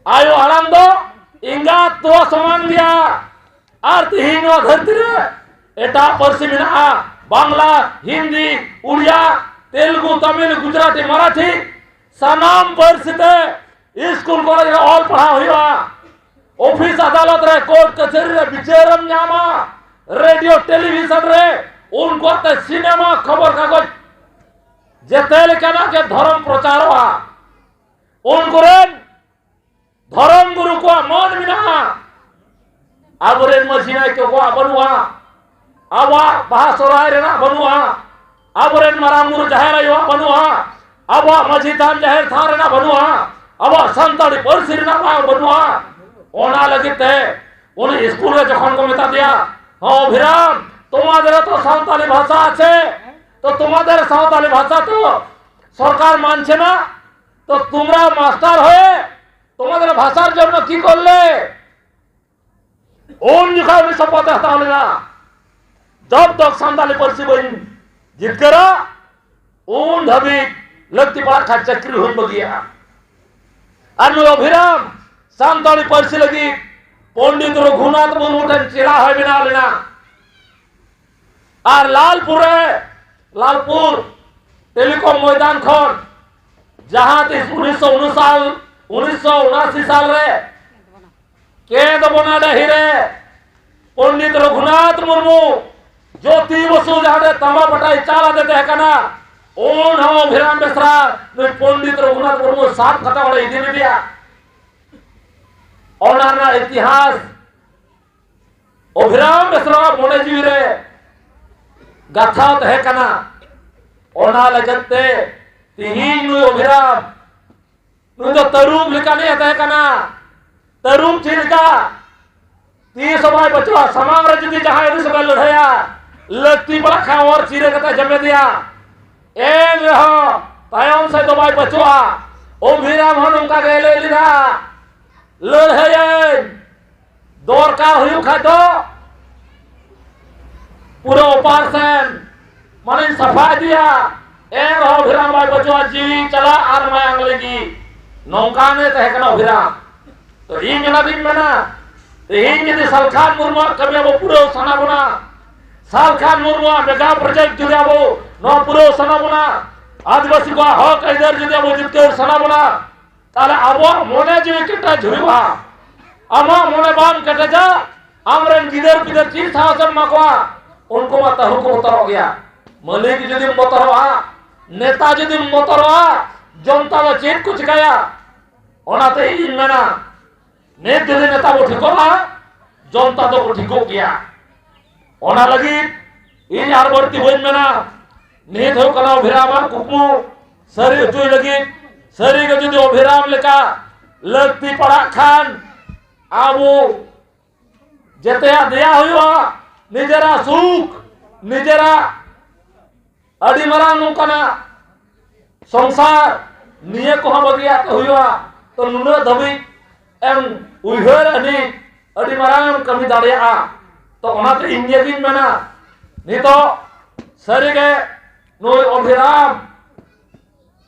ᱟᱭᱳ ᱟᱲᱟᱝ ᱫᱚ ᱮᱸᱜᱟᱛ ᱛᱚᱣᱟ ᱥᱚᱢᱟᱱ ᱜᱮᱭᱟ᱾ ᱟᱨ ᱛᱮᱦᱮᱧ ᱱᱚᱣᱟ ᱫᱷᱟᱹᱨᱛᱤ ᱨᱮ ᱮᱴᱟᱜ ᱯᱟᱹᱨᱥᱤ ᱢᱮᱱᱟᱜᱼᱟ, ᱵᱟᱝᱞᱟ, ᱦᱤᱱᱫᱤ, ᱩᱲᱤᱭᱟ, ᱛᱮᱞᱮᱜᱩ, ᱛᱟᱢᱤᱞ, ᱜᱩᱡᱽᱨᱟᱴᱤ, ᱢᱟᱨᱟᱴᱷᱤ, ᱥᱟᱱᱟᱢ ᱯᱟᱹᱨᱥᱤ ᱛᱮ ᱥᱠᱩᱞ ᱠᱚᱞᱮᱡᱽ ᱨᱮ ᱚᱞ ᱯᱟᱲᱦᱟᱣ ᱦᱩᱭᱩᱜᱼᱟ, ᱚᱯᱷᱤᱥ ᱟᱫᱟᱞᱚᱛ ᱨᱮ, ᱠᱳᱨᱴ ᱠᱟᱪᱷᱟᱹᱨᱤ ᱨᱮ ᱵᱤᱪᱟᱹᱨᱮᱢ ᱧᱟᱢᱟ, ᱨᱮᱰᱤᱭᱳ ᱴᱮᱞᱤᱵᱷᱤᱥᱚᱱ ᱨᱮ, ᱩᱱᱠᱩᱣᱟᱜ ᱛᱮ ᱥᱤᱱᱮᱢᱟ, ᱠᱷᱚᱵᱚᱨ ᱠᱟᱜᱚᱡᱽ, ᱡᱮᱛᱮ ᱞᱮᱠᱟᱱᱟᱜ ᱜᱮ ᱫᱷᱚᱨᱚᱢ ᱯᱨᱚᱪᱟᱨᱚᱜᱼᱟ᱾ ᱩᱱᱠᱩ ᱨᱮᱱ ᱫᱷᱚᱨᱚᱢ ᱜᱩᱨᱩ ᱠᱚᱣᱟᱜ ᱢᱟᱹᱱ ᱢᱮᱱᱟᱜᱼᱟ, ᱟᱵᱚᱨᱮᱱ ᱢᱟᱹᱡᱷᱤ ᱱᱟᱭᱠᱮ ᱠᱚᱣᱟᱜ ᱵᱟᱹᱱᱩᱜᱼᱟ, ᱟᱵᱚᱣᱟᱜ ᱵᱟᱦᱟ ᱥᱚᱦᱨᱟᱭ ᱨᱮᱱᱟᱜ ᱵᱟᱹᱱᱩᱜᱼᱟ, ᱟᱵᱚᱨᱮᱱ ᱢᱟᱨᱟᱝ ᱵᱩᱨᱩ ᱡᱟᱦᱮᱨ ᱟᱭᱳᱣᱟᱜ ᱵᱟᱹᱱᱩᱜᱼᱟ, ᱟᱵᱚᱣᱟᱜ ᱢᱟᱹᱡᱷᱤ ᱛᱷᱟᱱ ᱡᱟᱦᱮᱨ ᱛᱷᱟᱱ ᱨᱮᱱᱟᱜ ᱵᱟᱹᱱᱩᱜᱼᱟ, ᱟᱵᱚᱣᱟᱜ ᱥᱟᱱᱛᱟᱲᱤ ᱯᱟᱹᱨᱥᱤ ᱨᱮᱱᱟᱜ ᱵᱟᱝ ᱵᱟᱹᱱᱩᱜᱼᱟ᱾ ᱚᱱᱟ ᱞᱟᱹᱜᱤᱫ ᱛᱮ ᱩᱱᱤ ᱥᱠᱩᱞ ᱨᱮ ᱡᱚᱠᱷᱚᱱ ᱠᱚ ᱢᱮᱛᱟ ᱫᱮᱭᱟ, "ᱦᱚᱸ ᱚᱵᱷᱤᱨᱟᱢ, তোমাদের তো সাঁওতালি ভাষা আছে, তো তোমাদের সাঁওতালি ভাষা তো সরকার মানছে না, তো তোমরা মাস্টার হয়ে তোমাদের ভাষার জন্য কি করলে?" ᱩᱱ ᱡᱚᱠᱷᱟᱡ ᱩᱱᱤ ᱥᱚᱯᱚᱛ ᱮ ᱦᱟᱛᱟᱣ ᱞᱮᱫᱟ, "ᱡᱚᱵ ᱛᱚᱠ ᱥᱟᱱᱛᱟᱞᱤ ᱯᱟᱹᱨᱥᱤ ᱵᱟᱹᱧ ᱡᱤᱛᱠᱟᱹᱨᱟ, ᱩᱱ ᱫᱷᱟᱹᱵᱤᱡ ᱞᱟᱹᱠᱛᱤ ᱯᱟᱲᱟᱜ ᱠᱷᱟᱱ ᱪᱟᱹᱠᱨᱤ ᱦᱚᱸᱧ ᱵᱟᱹᱜᱤᱭᱟᱜᱼᱟ᱾" ᱟᱨ ᱱᱩᱭ ᱚᱵᱷᱤᱨᱟᱢ ᱥᱟᱱᱛᱟᱲᱤ ᱯᱟᱹᱨᱥᱤ ᱞᱟᱹᱜᱤᱫ ᱯᱚᱱᱰᱤᱛ ᱨᱚᱜᱷᱩᱱᱟᱛᱷ ᱢᱩᱨᱢᱩ ᱴᱷᱮᱱ ᱪᱮᱞᱟ ᱦᱚᱸᱭ ᱵᱮᱱᱟᱣ ᱞᱮᱱᱟ᱾ ᱟᱨ ᱞᱟᱞᱯᱩᱨ ᱨᱮ, ᱞᱟᱞᱯᱩᱨ ᱴᱮᱞᱤᱠᱚᱢ ᱢᱚᱭᱫᱟᱱ ᱠᱷᱚᱱ ᱡᱟᱦᱟᱸ ᱛᱤᱥ ᱩᱱᱤᱥᱥᱚ ᱩᱱᱩᱥᱟᱞ, ᱩᱱᱤᱥᱥᱚ ᱩᱱᱟᱥᱤ ᱥᱟᱞ ᱨᱮ ᱠᱮᱸᱫᱽᱵᱚᱱᱟ ᱰᱟᱹᱦᱤ ᱨᱮ ᱯᱚᱱᱰᱤᱛ ᱨᱚᱜᱷᱩᱱᱟᱛᱷ ᱢᱩᱨᱢᱩ, ᱡᱳᱛᱤ ᱵᱚᱥᱩ ᱡᱟᱦᱟᱸ ᱨᱮ ᱛᱟᱢᱵᱟ ᱯᱟᱴᱟᱭ ᱪᱟᱞ ᱟᱫᱮ ᱛᱟᱦᱮᱸ ᱠᱟᱱᱟ, ᱩᱱ ᱦᱚᱸ ᱚᱵᱷᱤᱨᱟᱢ ᱵᱮᱥᱨᱟ ᱱᱩᱭ ᱯᱚᱱᱰᱤᱛ ᱨᱚᱜᱷᱩᱱᱟᱛᱷ ᱢᱩᱨᱢᱩ ᱥᱟᱵ ᱠᱟᱛᱮ ᱚᱸᱰᱮ ᱤᱫᱤ ᱞᱮᱫᱮᱭᱟ᱾ ᱚᱱᱟ ᱨᱮᱱᱟᱜ ᱤᱛᱤᱦᱟᱥ ᱚᱵᱷᱤᱨᱟᱢ ᱵᱮᱥᱨᱟᱣᱟᱜ ᱢᱚᱱᱮ ᱡᱤᱣᱤ ᱨᱮ ᱜᱟᱛᱷᱟᱣ ᱛᱟᱦᱮᱸ ᱠᱟᱱᱟ᱾ ᱚᱱᱟ ᱞᱟᱹᱜᱤᱫ ᱛᱮ ᱛᱤᱦᱤᱧ ᱱᱩᱭ ᱚᱵᱷᱤᱨᱟᱢ, ᱱᱩᱭ ᱫᱚ ᱛᱟᱹᱨᱩᱵ ᱞᱮᱠᱟᱱᱤᱡ ᱮ ᱛᱟᱦᱮᱸ ᱠᱟᱱᱟ᱾ ᱛᱟᱹᱨᱩᱵ ᱪᱮᱫ ᱞᱮᱠᱟ? ᱛᱤᱥ ᱦᱚᱸ ᱵᱟᱭ ᱵᱚᱪᱚᱜᱼᱟ᱾ ᱥᱟᱢᱟᱝ ᱨᱮ ᱡᱩᱫᱤ ᱡᱟᱦᱟᱸᱭ ᱩᱱᱤ ᱥᱚᱸᱜᱮ ᱞᱟᱹᱲᱦᱟᱹᱭᱟ, ᱞᱟᱹᱠᱛᱤ ᱯᱟᱲᱟᱜ ᱠᱷᱟᱱ ᱚᱨ ᱪᱤᱨᱟᱹ ᱠᱟᱛᱮ ᱡᱮᱢᱮᱫᱮᱭᱟ᱾ ᱮᱱ ᱨᱮᱦᱚᱸ ᱛᱟᱭᱚᱢ ᱥᱮᱫ ᱫᱚ ᱵᱟᱭ ᱵᱚᱪᱚᱜᱼᱟ᱾ ᱚᱵᱷᱤᱨᱟᱢ ᱦᱚᱸ ᱱᱚᱝᱠᱟ ᱜᱮ ᱞᱟᱹᱭ ᱞᱮᱫᱟ, ᱞᱟᱹᱲᱦᱟᱹᱭᱟᱹᱧ, ᱫᱚᱨᱠᱟᱨ ᱦᱩᱭᱩᱜ ᱠᱷᱟᱡ ᱫᱚ ᱯᱩᱨᱟᱹ ᱚᱯᱟᱨ ᱥᱮᱱ ᱢᱟᱱᱮᱧ ᱥᱟᱯᱷᱟ ᱤᱫᱤᱭᱟ, ᱮᱱ ᱨᱮᱦᱚᱸ ᱚᱵᱷᱤᱨᱟᱢ ᱵᱟᱭ ᱵᱚᱪᱚᱜᱼᱟ, ᱡᱤᱣᱤ ᱪᱟᱞᱟᱜ ᱟᱨ ᱢᱟᱭᱟᱝ ᱞᱤᱸᱜᱤ᱾ ᱱᱚᱝᱠᱟᱱᱮ ᱛᱟᱦᱮᱸ ᱠᱟᱱᱟ ᱚᱵᱷᱤᱨᱟᱢ᱾ ᱛᱚ ᱤᱧ ᱚᱱᱟᱜᱤᱧ ᱢᱮᱱᱟ, ᱛᱮᱦᱮᱧ ᱡᱩᱫᱤ ᱥᱟᱞᱠᱷᱟᱱ ᱢᱩᱨᱢᱩᱣᱟᱜ ᱠᱟᱹᱢᱤ ᱟᱵᱚ ᱯᱩᱨᱟᱹᱣ ᱥᱟᱱᱟ ᱵᱚᱱᱟ, ᱥᱟᱞᱠᱷᱟᱱ ᱢᱩᱨᱢᱩᱣᱟᱜ ᱢᱮᱜᱟ ᱯᱨᱚᱡᱮᱠᱴ ᱡᱩᱫᱤ ᱟᱵᱚ ᱱᱚᱣᱟ ᱯᱩᱨᱟᱹᱣ ᱥᱟᱱᱟ ᱵᱚᱱᱟ, ᱟᱹᱫᱤᱵᱟᱹᱥᱤ ᱠᱚᱣᱟᱜ ᱦᱚᱠ ᱟᱹᱭᱫᱟᱹᱨ ᱡᱩᱫᱤ ᱟᱵᱚ ᱡᱤᱛᱠᱟᱹᱨ ᱥᱟᱱᱟ ᱵᱚᱱᱟ, ᱛᱟᱦᱞᱮ ᱟᱵᱚᱣᱟᱜ ᱢᱚᱱᱮ ᱡᱤᱣᱤ ᱠᱮᱴᱮᱡ ᱦᱩᱭᱩᱜᱼᱟ᱾ ᱟᱢᱟᱜ ᱢᱚᱱᱮ ᱵᱟᱢ ᱠᱮᱴᱮᱡᱟ, ᱟᱢᱨᱮᱱ ᱜᱤᱫᱟᱹᱨ ᱯᱤᱫᱟᱹᱨ ᱪᱮᱫ ᱥᱟᱦᱚᱥᱮᱢ ᱮᱢᱟ ᱠᱚᱣᱟ? ᱩᱱᱠᱩ ᱢᱟ ᱛᱟᱹᱦᱩ ᱠᱚ ᱵᱚᱛᱚᱨᱚᱜ ᱜᱮᱭᱟ᱾ ᱢᱟᱹᱞᱤᱠ ᱡᱩᱫᱤᱢ ᱵᱚᱛᱚᱨᱚᱜᱼᱟ, ᱱᱮᱛᱟ ᱡᱩᱫᱤᱢ ᱵᱚᱛᱚᱨᱚᱜᱼᱟ, ᱡᱚᱱᱛᱟ ᱫᱚ ᱪᱮᱫ ᱠᱚ ᱪᱤᱠᱟᱹᱭᱟ? ᱚᱱᱟᱛᱮ ᱤᱧ ᱢᱮᱱᱟ, ᱱᱤᱛ ᱡᱩᱫᱤ ᱱᱮᱛᱟ ᱵᱚ ᱴᱷᱤᱠᱚᱜᱼᱟ, ᱡᱚᱱᱛᱟ ᱫᱚᱠᱚ ᱴᱷᱤᱠᱚᱜ ᱜᱮᱭᱟ᱾ ᱚᱱᱟ ᱞᱟᱹᱜᱤᱫ ᱤᱧ ᱟᱨ ᱵᱟᱹᱲᱛᱤ ᱵᱟᱹᱧ ᱢᱮᱱᱟ᱾ ᱱᱤᱛ ᱦᱩᱭᱩᱜ ᱠᱟᱱᱟ ᱚᱵᱷᱤᱨᱟᱢᱟᱜ ᱠᱩᱠᱢᱩ ᱥᱟᱹᱨᱤ ᱦᱚᱪᱚᱭ ᱞᱟᱹᱜᱤᱫ᱾ ᱥᱟᱹᱨᱤ ᱜᱮ ᱡᱩᱫᱤ ᱚᱵᱷᱤᱨᱟᱢ ᱞᱮᱠᱟ ᱞᱟᱹᱠᱛᱤ ᱯᱟᱲᱟᱜ ᱠᱷᱟᱱ, ᱟᱵᱚ ᱡᱮᱛᱮᱭᱟᱜ ᱫᱮᱭᱟ ᱦᱩᱭᱩᱜᱼᱟ᱾ ᱱᱤᱡᱮᱨᱟᱜ ᱥᱩᱠ, ᱱᱤᱡᱮᱨᱟᱜ ᱟᱹᱰᱤ ᱢᱟᱨᱟᱝ ᱱᱚᱝᱠᱟᱱᱟᱜ ᱥᱚᱝᱥᱟᱨ, ᱱᱤᱭᱟᱹ ᱠᱚᱦᱚᱸ ᱵᱟᱹᱜᱤᱭᱟᱜ ᱛᱮ ᱦᱩᱭᱩᱜᱼᱟ᱾ ᱛᱚ ᱱᱩᱱᱟᱹᱜ ᱫᱷᱟᱹᱵᱤᱡ ᱮᱢ ᱩᱭᱦᱟᱹᱨ ᱟᱹᱱᱤᱡ ᱟᱹᱰᱤ ᱢᱟᱨᱟᱝ ᱮᱢ ᱠᱟᱹᱢᱤ ᱫᱟᱲᱮᱭᱟᱜᱼᱟ᱾ ᱛᱚ ᱚᱱᱟᱛᱮ ᱤᱧ ᱱᱤᱭᱟᱹᱜᱤᱧ ᱢᱮᱱᱟ, ᱱᱤᱛᱚᱜ ᱥᱟᱹᱨᱤᱜᱮ ᱱᱩᱭ ᱚᱵᱷᱤᱨᱟᱢ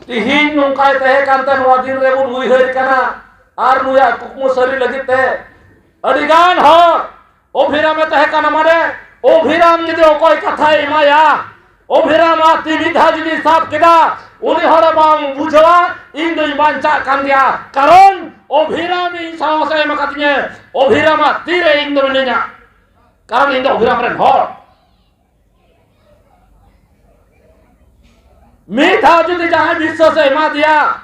ᱛᱤᱦᱤᱧ ᱱᱚᱝᱠᱟᱭ ᱛᱟᱦᱮᱸ ᱠᱟᱱᱛᱮ ᱱᱚᱣᱟ ᱫᱤᱱ ᱨᱮᱵᱚᱱ ᱩᱭᱦᱟᱹᱨ ᱠᱟᱱᱟ᱾ ᱟᱨ ᱱᱩᱭᱟᱜ ᱠᱩᱠᱢᱩ ᱥᱟᱹᱨᱤ ᱞᱟᱹᱜᱤᱫ ᱛᱮ ᱟᱹᱰᱤᱜᱟᱱ ᱦᱚᱲ ᱚᱵᱷᱤᱨᱟᱢᱮ ᱛᱟᱦᱮᱸ ᱠᱟᱱᱟ, ᱢᱟᱱᱮ ᱚᱵᱷᱤᱨᱟᱢ ᱡᱩᱫᱤ ᱚᱠᱚᱭ ᱠᱟᱛᱷᱟᱭ ᱮᱢᱟᱭᱟ, ᱚᱵᱷᱤᱨᱟᱢᱟᱜ ᱛᱤ ᱢᱤᱫ ᱫᱷᱟᱣ ᱡᱩᱫᱤ ᱥᱟᱵ ᱠᱮᱫᱟ, ᱩᱱᱤ ᱦᱚᱲ ᱵᱟᱝ ᱵᱩᱡᱷᱟᱹᱣᱟ ᱤᱧ ᱫᱚᱧ ᱵᱟᱧᱪᱟᱜ ᱠᱟᱱ ᱜᱮᱭᱟ, ᱠᱟᱨᱚᱱ ᱚᱵᱷᱤᱨᱟᱢ ᱤᱧ ᱥᱟᱦᱚᱥᱮ ᱮᱢ ᱟᱠᱟᱫᱤᱧᱟ, ᱚᱵᱷᱤᱨᱟᱢᱟᱜ ᱛᱤᱨᱮ ᱤᱧ ᱫᱚ ᱢᱤᱱᱟᱹᱧᱟ, ᱠᱟᱨᱚᱱ ᱤᱧ ᱫᱚ ᱚᱵᱷᱤᱨᱟᱢ ᱨᱮᱱ ᱦᱚᱲ᱾ ᱢᱤᱫ ᱫᱷᱟᱣ ᱡᱩᱫᱤ ᱡᱟᱦᱟᱸᱭ ᱵᱤᱥᱥᱟᱹᱥ ᱮ ᱮᱢᱟ ᱫᱮᱭᱟ,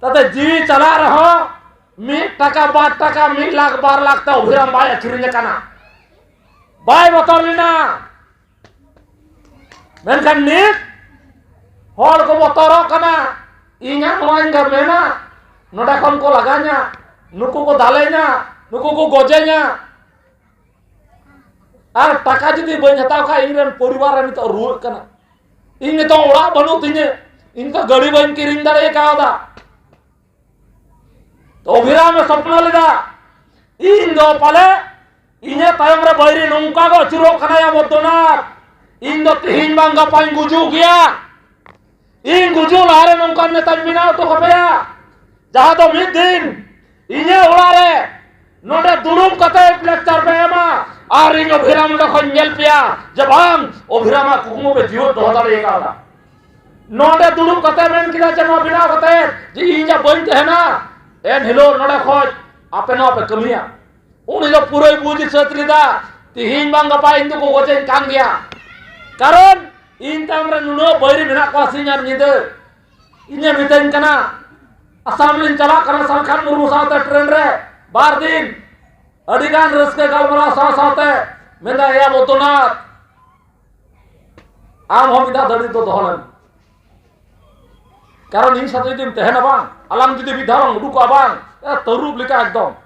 ᱛᱟᱛᱮ ᱡᱤᱣᱤ ᱪᱟᱞᱟᱜ ᱨᱮᱦᱚᱸ ᱢᱤᱫ ᱴᱟᱠᱟ, ᱵᱟᱨ ᱴᱟᱠᱟ, ᱢᱤᱫ ᱞᱟᱠᱷ, ᱵᱟᱨ ᱞᱟᱠᱷ ᱛᱮ ᱚᱵᱷᱤᱨᱟᱢ ᱵᱟᱭ ᱟᱹᱠᱷᱨᱤᱧ ᱟᱠᱟᱱᱟ, ᱵᱟᱭ ᱵᱚᱛᱚᱨ ᱞᱮᱱᱟ᱾ ᱢᱮᱱᱠᱷᱟᱱ ᱱᱤᱛ ᱦᱚᱲ ᱠᱚ ᱵᱚᱛᱚᱨᱚᱜ ᱠᱟᱱᱟ, ᱤᱧᱟᱜ ᱱᱚᱣᱟᱧ ᱢᱮᱱᱟ, ᱱᱚᱰᱮ ᱠᱷᱚᱱ ᱠᱚ ᱞᱟᱜᱟᱧᱟ, ᱱᱩᱠᱩ ᱠᱚ ᱫᱟᱞᱮᱧᱟ, ᱱᱩᱠᱩ ᱠᱚ ᱜᱚᱡᱮᱧᱟ᱾ ᱟᱨ ᱴᱟᱠᱟ ᱡᱩᱫᱤ ᱵᱟᱹᱧ ᱦᱟᱛᱟᱣ ᱠᱷᱟᱡ, ᱤᱧ ᱨᱮᱱ ᱯᱚᱨᱤᱵᱟᱨ ᱨᱮ ᱱᱤᱛᱚᱜ ᱨᱩᱣᱟᱹᱜ ᱠᱟᱱᱟ᱾ ᱤᱧ ᱱᱤᱛᱚᱜ ᱚᱲᱟᱜ ᱵᱟᱹᱱᱩᱜ ᱛᱤᱧᱟᱹ, ᱤᱧ ᱱᱤᱛᱚᱜ ᱜᱟᱹᱰᱤ ᱵᱟᱹᱧ ᱠᱤᱨᱤᱧ ᱫᱟᱲᱮ ᱠᱟᱣᱫᱟ᱾ ᱛᱚ ᱚᱵᱷᱤᱨᱟᱢ ᱮ ᱥᱚᱯᱱᱚ ᱞᱮᱫᱟ, ᱤᱧ ᱫᱚ ᱯᱟᱞᱮ ᱤᱧᱟᱹᱜ ᱛᱟᱭᱚᱢ ᱨᱮ ᱵᱟᱹᱭᱨᱤ ᱱᱚᱝᱠᱟ ᱜᱮ ᱟᱹᱪᱩᱨᱚᱜ ᱠᱟᱱᱟᱭᱟ ᱵᱚᱫᱽᱫᱚᱱᱟᱛᱷ, ᱤᱧ ᱫᱚ ᱛᱤᱦᱤᱧ ᱵᱟᱝ ᱜᱟᱯᱟᱧ ᱜᱩᱡᱩᱜ ᱜᱮᱭᱟ᱾ ᱤᱧ ᱜᱩᱡᱩᱜ ᱞᱟᱦᱟᱨᱮ ᱱᱚᱝᱠᱟᱱ ᱱᱮᱛᱟᱧ ᱵᱮᱱᱟᱣ ᱦᱚᱴᱚ ᱠᱟᱯᱮᱭᱟ, ᱡᱟᱦᱟᱸ ᱫᱚ ᱢᱤᱫ ᱫᱤᱱ ᱤᱧᱟᱹᱜ ᱚᱲᱟᱜ ᱨᱮ ᱱᱚᱰᱮ ᱫᱩᱲᱩᱵ ᱠᱟᱛᱮ ᱞᱮᱠᱪᱟᱨ ᱯᱮ ᱮᱢᱟ, ᱟᱨ ᱤᱧ ᱚᱵᱷᱤᱨᱟᱢ ᱱᱚᱰᱮ ᱠᱷᱚᱱ ᱧᱮᱞ ᱯᱮᱭᱟ ᱡᱮ ᱵᱟᱝ, ᱚᱵᱷᱤᱨᱟᱢᱟᱜ ᱠᱩᱠᱢᱩ ᱯᱮ ᱡᱤᱣᱮᱫ ᱫᱚᱦᱚ ᱫᱟᱲᱮ ᱠᱟᱣᱫᱟ᱾ ᱱᱚᱰᱮ ᱫᱩᱲᱩᱵ ᱠᱟᱛᱮ ᱢᱮᱱ ᱠᱮᱫᱟ ᱡᱮ ᱱᱚᱣᱟ ᱵᱮᱱᱟᱣ ᱠᱟᱛᱮ ᱡᱮ ᱤᱧ ᱡᱟ ᱵᱟᱹᱧ ᱛᱟᱦᱮᱱᱟ, ᱮᱱ ᱦᱤᱞᱳᱜ ᱱᱚᱰᱮ ᱠᱷᱚᱡ ᱟᱯᱮ ᱱᱚᱣᱟ ᱯᱮ ᱠᱟᱹᱢᱤᱭᱟ᱾ ᱩᱱᱤ ᱫᱚ ᱯᱩᱨᱟᱹᱭ ᱵᱩᱡᱽ ᱥᱟᱹᱛ ᱞᱮᱫᱟ, ᱛᱤᱦᱤᱧ ᱵᱟᱝ ᱜᱟᱯᱟ ᱤᱧ ᱫᱚᱠᱚ ᱜᱚᱡᱮᱧ ᱠᱟᱱ ᱜᱮᱭᱟ, ᱠᱟᱨᱚᱱ ᱤᱧ ᱛᱟᱭᱚᱢ ᱨᱮ ᱱᱩᱱᱟᱹᱜ ᱵᱟᱹᱭᱨᱤ ᱢᱮᱱᱟᱜ ᱠᱚᱣᱟ ᱥᱤᱧ ᱟᱨ ᱧᱤᱫᱟᱹ᱾ ᱤᱧᱮ ᱢᱤᱛᱟᱹᱧ ᱠᱟᱱᱟ, ᱟᱥᱟᱢ ᱨᱤᱧ ᱪᱟᱞᱟᱜ ᱠᱟᱱᱟ ᱥᱟᱞᱠᱷᱟᱱ ᱢᱩᱨᱢᱩ ᱥᱟᱶᱛᱮ ᱴᱨᱮᱱ ᱨᱮ ᱵᱟᱨ ᱫᱤᱱ, ᱟᱹᱰᱤ ᱜᱟᱱ ᱨᱟᱹᱥᱠᱟᱹ ᱜᱟᱞᱢᱟᱨᱟᱣ ᱥᱟᱶ ᱥᱟᱶᱛᱮ ᱢᱮᱱᱫᱟ, ᱮᱭᱟ ᱵᱚᱫᱽᱫᱚᱱᱟᱛᱷ, ᱟᱢ ᱦᱚᱸ ᱢᱤᱫ ᱫᱷᱟᱣ ᱫᱟᱲᱮ ᱫᱚ ᱫᱚᱦᱚ ᱞᱮᱢ, ᱠᱟᱨᱚᱱ ᱤᱧ ᱥᱟᱛᱮ ᱡᱩᱫᱤᱢ ᱛᱟᱦᱮᱱᱟ ᱵᱟᱝ, ᱟᱞᱟᱝ ᱡᱩᱫᱤ ᱢᱤᱫ ᱫᱷᱟᱣ ᱞᱟᱝ ᱩᱰᱩᱠᱚᱜᱼᱟ ᱵᱟᱝ, ᱮ, ᱛᱟᱹᱨᱩᱵ ᱞᱮᱠᱟ ᱮᱠᱫᱚᱢ᱾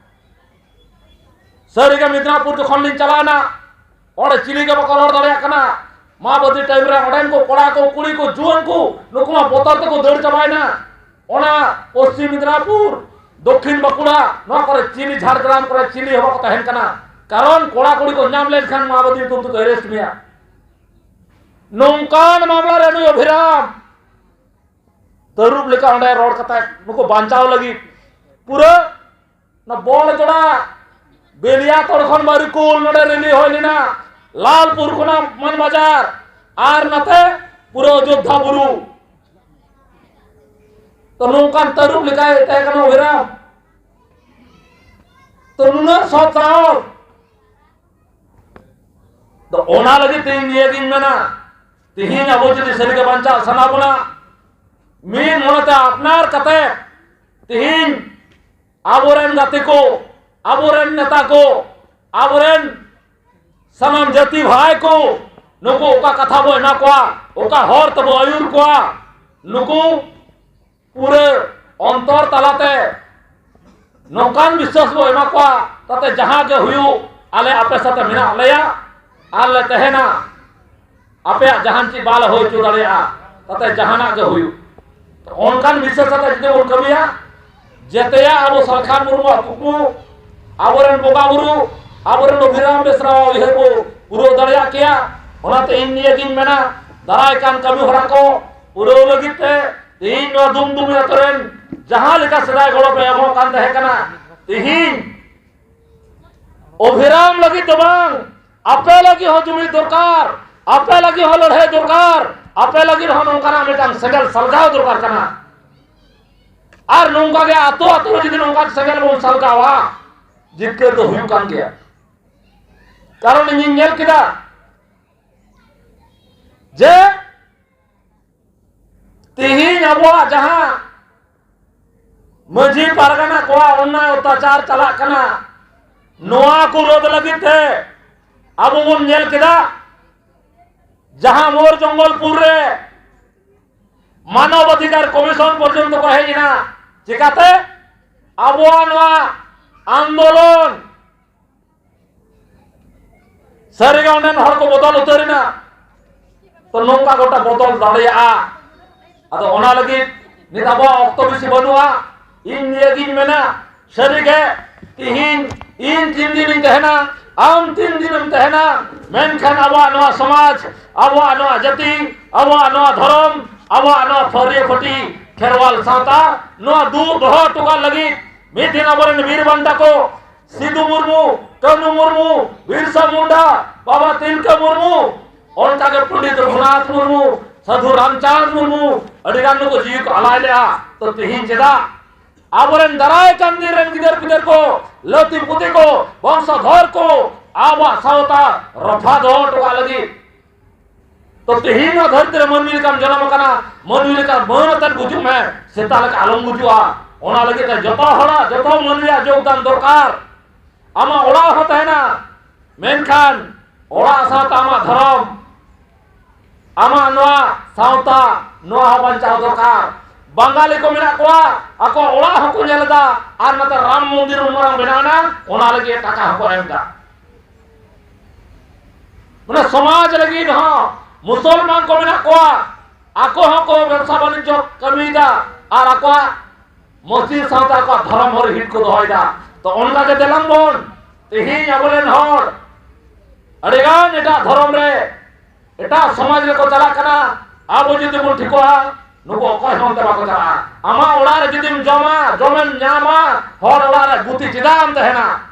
ᱥᱟᱹᱨᱤᱜᱮ ᱢᱤᱫᱱᱟᱯᱩᱨ ᱡᱚᱠᱷᱚᱱ ᱞᱤᱧ ᱪᱟᱞᱟᱣᱱᱟ, ᱚᱸᱰᱮ ᱪᱤᱞᱤ ᱜᱮ ᱵᱟᱠᱚ ᱨᱚᱲ ᱫᱟᱲᱮᱭᱟᱜ ᱠᱟᱱᱟ᱾ ᱢᱟᱵᱟᱹᱫᱤ ᱴᱟᱭᱤᱢ ᱨᱮ ᱚᱸᱰᱮᱱ ᱠᱚ ᱠᱚᱲᱟ ᱠᱚ, ᱠᱩᱲᱤ ᱠᱚ, ᱡᱩᱣᱟᱹᱱ ᱠᱚ, ᱱᱩᱠᱩ ᱢᱟ ᱵᱚᱛᱚᱨ ᱛᱮᱠᱚ ᱫᱟᱹᱲ ᱪᱟᱵᱟᱭᱮᱱᱟ᱾ ᱚᱱᱟ ᱯᱚᱥᱪᱤᱢ ᱢᱤᱫᱱᱟᱯᱩᱨ, ᱫᱚᱠᱠᱷᱤᱱ ᱵᱟᱸᱠᱩᱲᱟ, ᱱᱚᱣᱟ ᱠᱚᱨᱮ ᱪᱤᱞᱤ ᱡᱷᱟᱲᱜᱨᱟᱢ ᱠᱚᱨᱮ ᱪᱤᱞᱤ ᱦᱚᱸ ᱵᱟᱠᱚ ᱛᱟᱦᱮᱱ ᱠᱟᱱᱟ᱾ ᱠᱟᱨᱚᱱ ᱠᱚᱲᱟ ᱠᱩᱲᱤ ᱠᱚ ᱧᱟᱢ ᱞᱮᱱᱠᱷᱟᱱ ᱢᱟᱵᱟᱹᱫᱤ ᱧᱩᱛᱩᱢ ᱛᱮᱠᱚ ᱮᱨᱮᱥᱴ ᱢᱮᱭᱟ᱾ ᱱᱚᱝᱠᱟᱱ ᱢᱟᱢᱞᱟ ᱨᱮ ᱱᱩᱭ ᱚᱵᱷᱤᱨᱟᱢ ᱛᱟᱹᱨᱩᱵ ᱞᱮᱠᱟ ᱚᱸᱰᱮ ᱨᱚᱲ ᱠᱟᱛᱮ ᱱᱩᱠᱩ ᱵᱟᱧᱪᱟᱣ ᱞᱟᱹᱜᱤᱫ ᱯᱩᱨᱟᱹ ᱚᱱᱟ ᱵᱚᱲ ᱡᱚᱲᱟ ᱵᱮᱞᱤᱭᱟᱛᱚᱲ ᱠᱷᱚᱱ ᱵᱟᱨᱤᱠᱩᱞ ᱱᱚᱰᱮ ᱨᱮᱞᱤ ᱦᱩᱭ ᱞᱮᱱᱟ, ᱞᱟᱞᱯᱩᱨ ᱠᱷᱚᱱᱟᱜ ᱢᱟᱱ ᱵᱟᱡᱟᱨ, ᱟᱨ ᱱᱟᱛᱮ ᱯᱩᱨᱟᱹ ᱚᱡᱳᱫᱽᱫᱷᱟ ᱵᱩᱨᱩ᱾ ᱛᱚ ᱱᱚᱝᱠᱟᱱ ᱛᱟᱹᱨᱩᱵ ᱞᱮᱠᱟᱭ ᱛᱟᱦᱮᱸ ᱠᱟᱱᱟ ᱚᱵᱷᱤᱨᱟᱢ᱾ ᱛᱚ ᱱᱩᱱᱟᱹᱜ ᱥᱚᱛ ᱥᱟᱦᱚᱥ᱾ ᱛᱚ ᱚᱱᱟ ᱞᱟᱹᱜᱤᱫ ᱛᱮ ᱤᱧ ᱱᱤᱭᱟᱹ ᱜᱤᱧ ᱢᱮᱱᱟ, ᱛᱤᱦᱤᱧ ᱟᱵᱚ ᱡᱩᱫᱤ ᱥᱟᱹᱨᱤᱜᱮ ᱵᱟᱧᱪᱟᱜ ᱥᱟᱱᱟ ᱵᱚᱱᱟ, ᱢᱤᱫ ᱢᱚᱱᱮᱛᱮ ᱟᱯᱱᱟᱨ ᱠᱟᱛᱮ ᱛᱤᱦᱤᱧ ᱟᱵᱚᱨᱮᱱ ᱜᱟᱛᱮ ᱠᱚ, ᱟᱵᱚᱨᱮᱱ ᱱᱮᱛᱟ ᱠᱚ, ᱟᱵᱚᱨᱮᱱ ᱥᱟᱱᱟᱢ ᱡᱟᱹᱛᱤ ᱵᱷᱟᱭ ᱠᱚ, ᱱᱩᱠᱩ ᱚᱠᱟ ᱠᱟᱛᱷᱟ ᱵᱚ ᱮᱢᱟ ᱠᱚᱣᱟ, ᱚᱠᱟ ᱦᱚᱨ ᱛᱮᱵᱚ ᱟᱹᱭᱩᱨ ᱠᱚᱣᱟ, ᱱᱩᱠᱩ ᱯᱩᱨᱟᱹ ᱚᱱᱛᱚᱨ ᱛᱟᱞᱟᱛᱮ ᱱᱚᱝᱠᱟᱱ ᱵᱤᱥᱥᱟᱥ ᱵᱚ ᱮᱢᱟ ᱠᱚᱣᱟ, ᱛᱟᱛᱮ ᱡᱟᱦᱟᱸ ᱜᱮ ᱦᱩᱭᱩᱜ, ᱟᱞᱮ ᱟᱯᱮ ᱥᱟᱛᱮ ᱢᱮᱱᱟᱜ ᱞᱮᱭᱟ ᱟᱨ ᱞᱮ ᱛᱟᱦᱮᱱᱟ᱾ ᱟᱯᱮᱭᱟᱜ ᱡᱟᱦᱟᱱ ᱪᱮᱫ ᱵᱟᱞᱮ ᱦᱩᱭ ᱦᱚᱪᱚ ᱫᱟᱲᱮᱭᱟᱜᱼᱟ, ᱛᱟᱛᱮ ᱡᱟᱦᱟᱱᱟᱜ ᱜᱮ ᱦᱩᱭᱩᱜ᱾ ᱛᱚ, ᱚᱱᱠᱟᱱ ᱵᱤᱥᱥᱟᱥ ᱟᱛᱮ ᱡᱩᱫᱤ ᱵᱚᱱ ᱠᱟᱹᱢᱤᱭᱟ, ᱡᱮᱛᱮᱭᱟ ᱟᱵᱚ ᱥᱟᱞᱠᱷᱟᱱ ᱢᱩᱨᱢᱩᱣᱟᱜ ᱠᱩᱠᱢᱩ, ᱟᱵᱚᱨᱮᱱ ᱵᱚᱸᱜᱟ ᱵᱩᱨᱩ, ᱟᱵᱚᱨᱮᱱ ᱚᱵᱷᱤᱨᱟᱢ ᱵᱮᱥᱨᱟᱣᱟᱜ ᱩᱭᱦᱟᱹᱨ ᱵᱚ ᱯᱩᱨᱟᱹᱣ ᱫᱟᱲᱮᱭᱟᱜ ᱠᱮᱭᱟ᱾ ᱚᱱᱟᱛᱮ ᱤᱧ ᱱᱤᱭᱟᱹ ᱜᱤᱧ ᱢᱮᱱᱟ, ᱫᱟᱨᱟᱭ ᱠᱟᱱ ᱠᱟᱹᱢᱤ ᱦᱚᱨᱟ ᱠᱚ ᱯᱩᱨᱟᱹᱣ ᱞᱟᱹᱜᱤᱫ ᱛᱮ ᱛᱮᱦᱮᱧ ᱱᱚᱣᱟ ᱫᱩᱢᱫᱩᱢᱤ ᱟᱛᱳ ᱨᱮᱱ ᱡᱟᱦᱟᱸ ᱞᱮᱠᱟ ᱥᱮᱫᱟᱭ ᱜᱚᱲᱚ ᱯᱮ ᱮᱢᱚᱜ ᱠᱟᱱ ᱛᱟᱦᱮᱸ ᱠᱟᱱᱟ, ᱛᱮᱦᱮᱧ ᱚᱵᱷᱤᱨᱟᱢ ᱞᱟᱹᱜᱤᱫ ᱫᱚ ᱵᱟᱝ, ᱟᱯᱮ ᱞᱟᱹᱜᱤᱫ ᱦᱚᱸ ᱡᱩᱢᱤᱫ ᱫᱚᱨᱠᱟᱨ, ᱟᱯᱮ ᱞᱟᱹᱜᱤᱫ ᱦᱚᱸ ᱞᱟᱹᱲᱦᱟᱹᱭ ᱫᱚᱨᱠᱟᱨ, ᱟᱯᱮ ᱞᱟᱹᱜᱤᱫ ᱦᱚᱸ ᱱᱚᱝᱠᱟᱱᱟᱜ ᱢᱤᱫᱴᱟᱝ ᱥᱮᱸᱜᱮᱞ ᱥᱟᱞᱜᱟᱣ ᱫᱚᱨᱠᱟᱨ ᱠᱟᱱᱟ᱾ ᱟᱨ ᱱᱚᱝᱠᱟ ᱜᱮ ᱟᱛᱳ ᱟᱛᱳ ᱨᱮ ᱡᱩᱫᱤ ᱱᱚᱝᱠᱟᱱ ᱥᱮᱸᱜᱮᱞ ᱵᱚᱱ ᱥᱟᱞᱜᱟᱣᱟ, ᱡᱤᱛᱠᱟᱹᱨ ᱫᱚ ᱦᱩᱭᱩᱜ ᱠᱟᱱ ᱜᱮᱭᱟ᱾ ᱠᱟᱨᱚᱱ ᱤᱧᱤᱧ ᱧᱮᱞ ᱠᱮᱫᱟ ᱡᱮ ᱛᱮᱦᱮᱧ ᱟᱵᱚᱣᱟᱜ ᱡᱟᱦᱟᱸ ᱢᱟᱹᱡᱷᱤ ᱯᱟᱨᱜᱟᱱᱟ ᱠᱚᱣᱟᱜ ᱚᱱᱱᱟᱭ ᱚᱛᱛᱟᱪᱟᱨ ᱪᱟᱞᱟᱜ ᱠᱟᱱᱟ, ᱱᱚᱣᱟ ᱠᱚ ᱨᱳᱫᱷ ᱞᱟᱹᱜᱤᱫ ᱛᱮ ᱟᱵᱚ ᱵᱚᱱ ᱧᱮᱞ ᱠᱮᱫᱟ, ᱡᱟᱦᱟᱸ ᱢᱳᱨ ᱡᱚᱝᱜᱚᱞᱯᱩᱨ ᱨᱮ ᱢᱟᱱᱚᱵ ᱚᱫᱷᱤᱠᱟᱨ ᱠᱚᱢᱤᱥᱚᱱ ᱯᱚᱨᱡᱚᱱᱛᱚ ᱠᱚ ᱦᱮᱡ ᱮᱱᱟ᱾ ᱪᱮᱠᱟᱛᱮ? ᱟᱵᱚᱣᱟᱜ ᱱᱚᱣᱟ ᱟᱱᱫᱳᱞᱚᱱ ᱥᱟᱹᱨᱤᱜᱮ ᱚᱸᱰᱮᱱ ᱦᱚᱲ ᱠᱚ ᱵᱚᱫᱚᱞ ᱩᱛᱟᱹᱨ ᱮᱱᱟ᱾ ᱛᱚ, ᱱᱚᱝᱠᱟ ᱜᱚᱴᱟ ᱵᱚᱫᱚᱞ ᱫᱟᱲᱮᱭᱟᱜᱼᱟ᱾ ᱟᱫᱚ ᱚᱱᱟ ᱞᱟᱹᱜᱤᱫ ᱱᱤᱛ ᱟᱵᱚᱣᱟᱜ ᱚᱠᱛᱚ ᱵᱮᱥᱤ ᱵᱟᱹᱱᱩᱜᱼᱟ᱾ ᱤᱧ ᱱᱤᱭᱟᱹᱜᱤᱧ ᱢᱮᱱᱟ, ᱥᱟᱹᱨᱤᱜᱮ ᱛᱤᱦᱤᱧ ᱤᱧ ᱛᱤᱱ ᱫᱤᱱᱤᱧ ᱛᱟᱦᱮᱱᱟ, ᱟᱢ ᱛᱤᱱ ᱫᱤᱱᱮᱢ ᱛᱟᱦᱮᱱᱟ, ᱢᱮᱱᱠᱷᱟᱱ ᱟᱵᱚᱣᱟᱜ ᱱᱚᱣᱟ ᱥᱚᱢᱟᱡᱽ, ᱟᱵᱚᱣᱟᱜ ᱱᱚᱣᱟ ᱡᱟᱹᱛᱤ, ᱟᱵᱚᱣᱟᱜ ᱱᱚᱣᱟ ᱫᱷᱚᱨᱚᱢ, ᱟᱵᱚᱣᱟᱜ ᱱᱚᱣᱟ ᱯᱷᱟᱹᱨᱭᱟᱹ ᱯᱷᱟᱹᱴᱤ ᱠᱷᱮᱨᱣᱟᱞ ᱥᱟᱶᱛᱟ ᱱᱚᱣᱟ ᱫᱩᱜ ᱫᱚᱦᱚ ᱦᱚᱴᱚ ᱠᱟᱜ ᱞᱟᱹᱜᱤᱫ ᱢᱤᱫ ᱫᱤᱱ ᱟᱵᱚᱨᱮᱱ ᱵᱤᱨ ᱵᱟᱱᱴᱟ ᱠᱚ ᱥᱤᱫᱩ ᱢᱩᱨᱢᱩ, ᱠᱟᱹᱱᱩ ᱢᱩᱨᱢᱩ, ᱵᱤᱨᱥᱟ ᱢᱩᱱᱰᱟ, ᱵᱟᱵᱟ ᱛᱤᱞᱠᱟᱹ ᱢᱩᱨᱢᱩ, ᱚᱱᱠᱟᱜᱮ ᱯᱚᱱᱰᱤᱛ ᱨᱚᱜᱷᱩᱱᱟᱛᱷ ᱢᱩᱨᱢᱩ, ᱥᱟᱹᱫᱷᱩ ᱨᱟᱢᱪᱟᱸᱫᱽ ᱢᱩᱨᱢᱩ, ᱟᱹᱰᱤ ᱜᱟᱱ ᱱᱩᱠᱩ ᱡᱤᱣᱤ ᱠᱚ ᱟᱞᱟᱭ ᱞᱮᱜᱼᱟ᱾ ᱛᱚ, ᱛᱮᱦᱮᱧ ᱪᱮᱫᱟᱜ ᱟᱵᱚᱨᱮᱱ ᱫᱟᱨᱟᱭ ᱠᱟᱱ ᱫᱤᱱ ᱨᱮᱱ ᱜᱤᱫᱟᱹᱨ ᱯᱤᱫᱟᱹᱨ ᱠᱚ, ᱞᱟᱹᱛᱤ ᱯᱩᱛᱤ ᱠᱚ, ᱵᱚᱝᱥᱚᱫᱷᱚᱨ ᱠᱚ ᱟᱵᱚᱣᱟᱜ ᱥᱟᱶᱛᱟ ᱨᱚᱯᱷᱟ ᱫᱚᱦᱚ ᱦᱚᱴᱚ ᱠᱟᱜ ᱞᱟᱹᱜᱤᱫ? ᱛᱚ, ᱛᱮᱦᱮᱧ ᱱᱚᱣᱟ ᱫᱷᱟᱹᱨᱛᱤ ᱨᱮ ᱢᱟᱹᱱᱢᱤ ᱞᱮᱠᱟᱢ ᱡᱟᱱᱟᱢ ᱟᱠᱟᱱᱟ, ᱢᱟᱹᱱᱢᱤ ᱞᱮᱠᱟ ᱢᱟᱹᱱ ᱟᱛᱮᱫ ᱜᱩᱡᱩᱜ ᱢᱮ, ᱥᱮᱛᱟ ᱞᱮᱠᱟ ᱟᱞᱚᱢ ᱜᱩᱡᱩᱜᱼᱟ᱾ ᱚᱱᱟ ᱞᱟᱹᱜᱤᱫ ᱛᱮ ᱡᱚᱛᱚ ᱦᱚᱲᱟᱜ, ᱡᱚᱛᱚ ᱢᱟᱹᱱᱢᱤᱭᱟᱜ ᱡᱳᱜᱽᱫᱟᱱ ᱫᱚᱨᱠᱟᱨ᱾ ᱟᱢᱟᱜ ᱚᱲᱟᱜ ᱦᱚᱸ ᱛᱟᱦᱮᱱᱟ, ᱢᱮᱱᱠᱷᱟᱱ ᱚᱲᱟᱜ ᱥᱟᱶᱛᱮ ᱟᱢᱟᱜ ᱫᱷᱚᱨᱚᱢ, ᱟᱢᱟᱜ ᱱᱚᱣᱟ ᱥᱟᱶᱛᱟ, ᱱᱚᱣᱟ ᱦᱚᱸ ᱵᱟᱧᱪᱟᱣ ᱫᱚᱨᱠᱟᱨ᱾ ᱵᱟᱝᱜᱟᱞᱤ ᱠᱚ ᱢᱮᱱᱟᱜ ᱠᱚᱣᱟ, ᱟᱠᱚ ᱚᱲᱟᱜ ᱦᱚᱸᱠᱚ ᱧᱮᱞ ᱮᱫᱟ, ᱟᱨ ᱱᱚᱛᱮ ᱨᱟᱢ ᱢᱚᱱᱫᱤᱨ ᱩᱱ ᱢᱟᱨᱟᱝ ᱵᱮᱱᱟᱣ ᱮᱱᱟ, ᱚᱱᱟ ᱞᱟᱹᱜᱤᱫ ᱴᱟᱠᱟ ᱦᱚᱸᱠᱚ ᱮᱢ ᱮᱫᱟ᱾ ᱢᱟᱱᱮ ᱥᱚᱢᱟᱡᱽ ᱞᱟᱹᱜᱤᱫ ᱦᱚᱸ ᱢᱩᱥᱚᱞᱢᱟᱱ ᱠᱚ ᱢᱮᱱᱟᱜ ᱠᱚᱣᱟ, ᱟᱠᱚ ᱦᱚᱸᱠᱚ ᱵᱮᱵᱽᱥᱟ ᱵᱟᱱᱤᱡᱽᱡᱚ ᱠᱟᱹᱢᱤᱭᱮᱫᱟ, ᱟᱨ ᱟᱠᱚᱣᱟᱜ ᱢᱚᱥᱡᱤᱫ ᱥᱟᱶᱛᱮ ᱟᱠᱚᱣᱟᱜ ᱫᱷᱚᱨᱚᱢ ᱦᱚᱨ ᱦᱤᱱ ᱠᱚ ᱫᱚᱦᱚᱭᱮᱫᱟ᱾ ᱛᱚ ᱚᱱᱠᱟ ᱜᱮ ᱫᱮᱞᱟᱝ ᱵᱚᱱ, ᱛᱮᱦᱮᱧ ᱟᱵᱚᱨᱮᱱ ᱦᱚᱲ ᱟᱹᱰᱤᱜᱟᱱ ᱮᱴᱟᱜ ᱫᱷᱚᱨᱚᱢ ᱨᱮ, ᱮᱴᱟᱜ ᱥᱚᱢᱟᱡᱽ ᱨᱮᱠᱚ ᱪᱟᱞᱟᱜ ᱠᱟᱱᱟ᱾ ᱟᱵᱚ ᱡᱩᱫᱤ ᱵᱚᱱ ᱴᱷᱤᱠᱚᱜᱼᱟ, ᱱᱩᱠᱩ ᱚᱠᱚᱭ ᱦᱚᱸ ᱚᱱᱛᱮ ᱵᱟᱠᱚ ᱪᱟᱞᱟᱜᱼᱟ᱾ ᱟᱢᱟᱜ ᱚᱲᱟᱜ ᱨᱮ ᱡᱩᱫᱤᱢ ᱡᱚᱢᱟ, ᱡᱚᱢᱮᱢ ᱧᱟᱢᱟ, ᱦᱚᱲ ᱚᱲᱟᱜ ᱨᱮ ᱜᱩᱛᱤ ᱪᱮᱫᱟᱜ ᱮᱢ ᱛᱟᱦᱮᱱᱟ?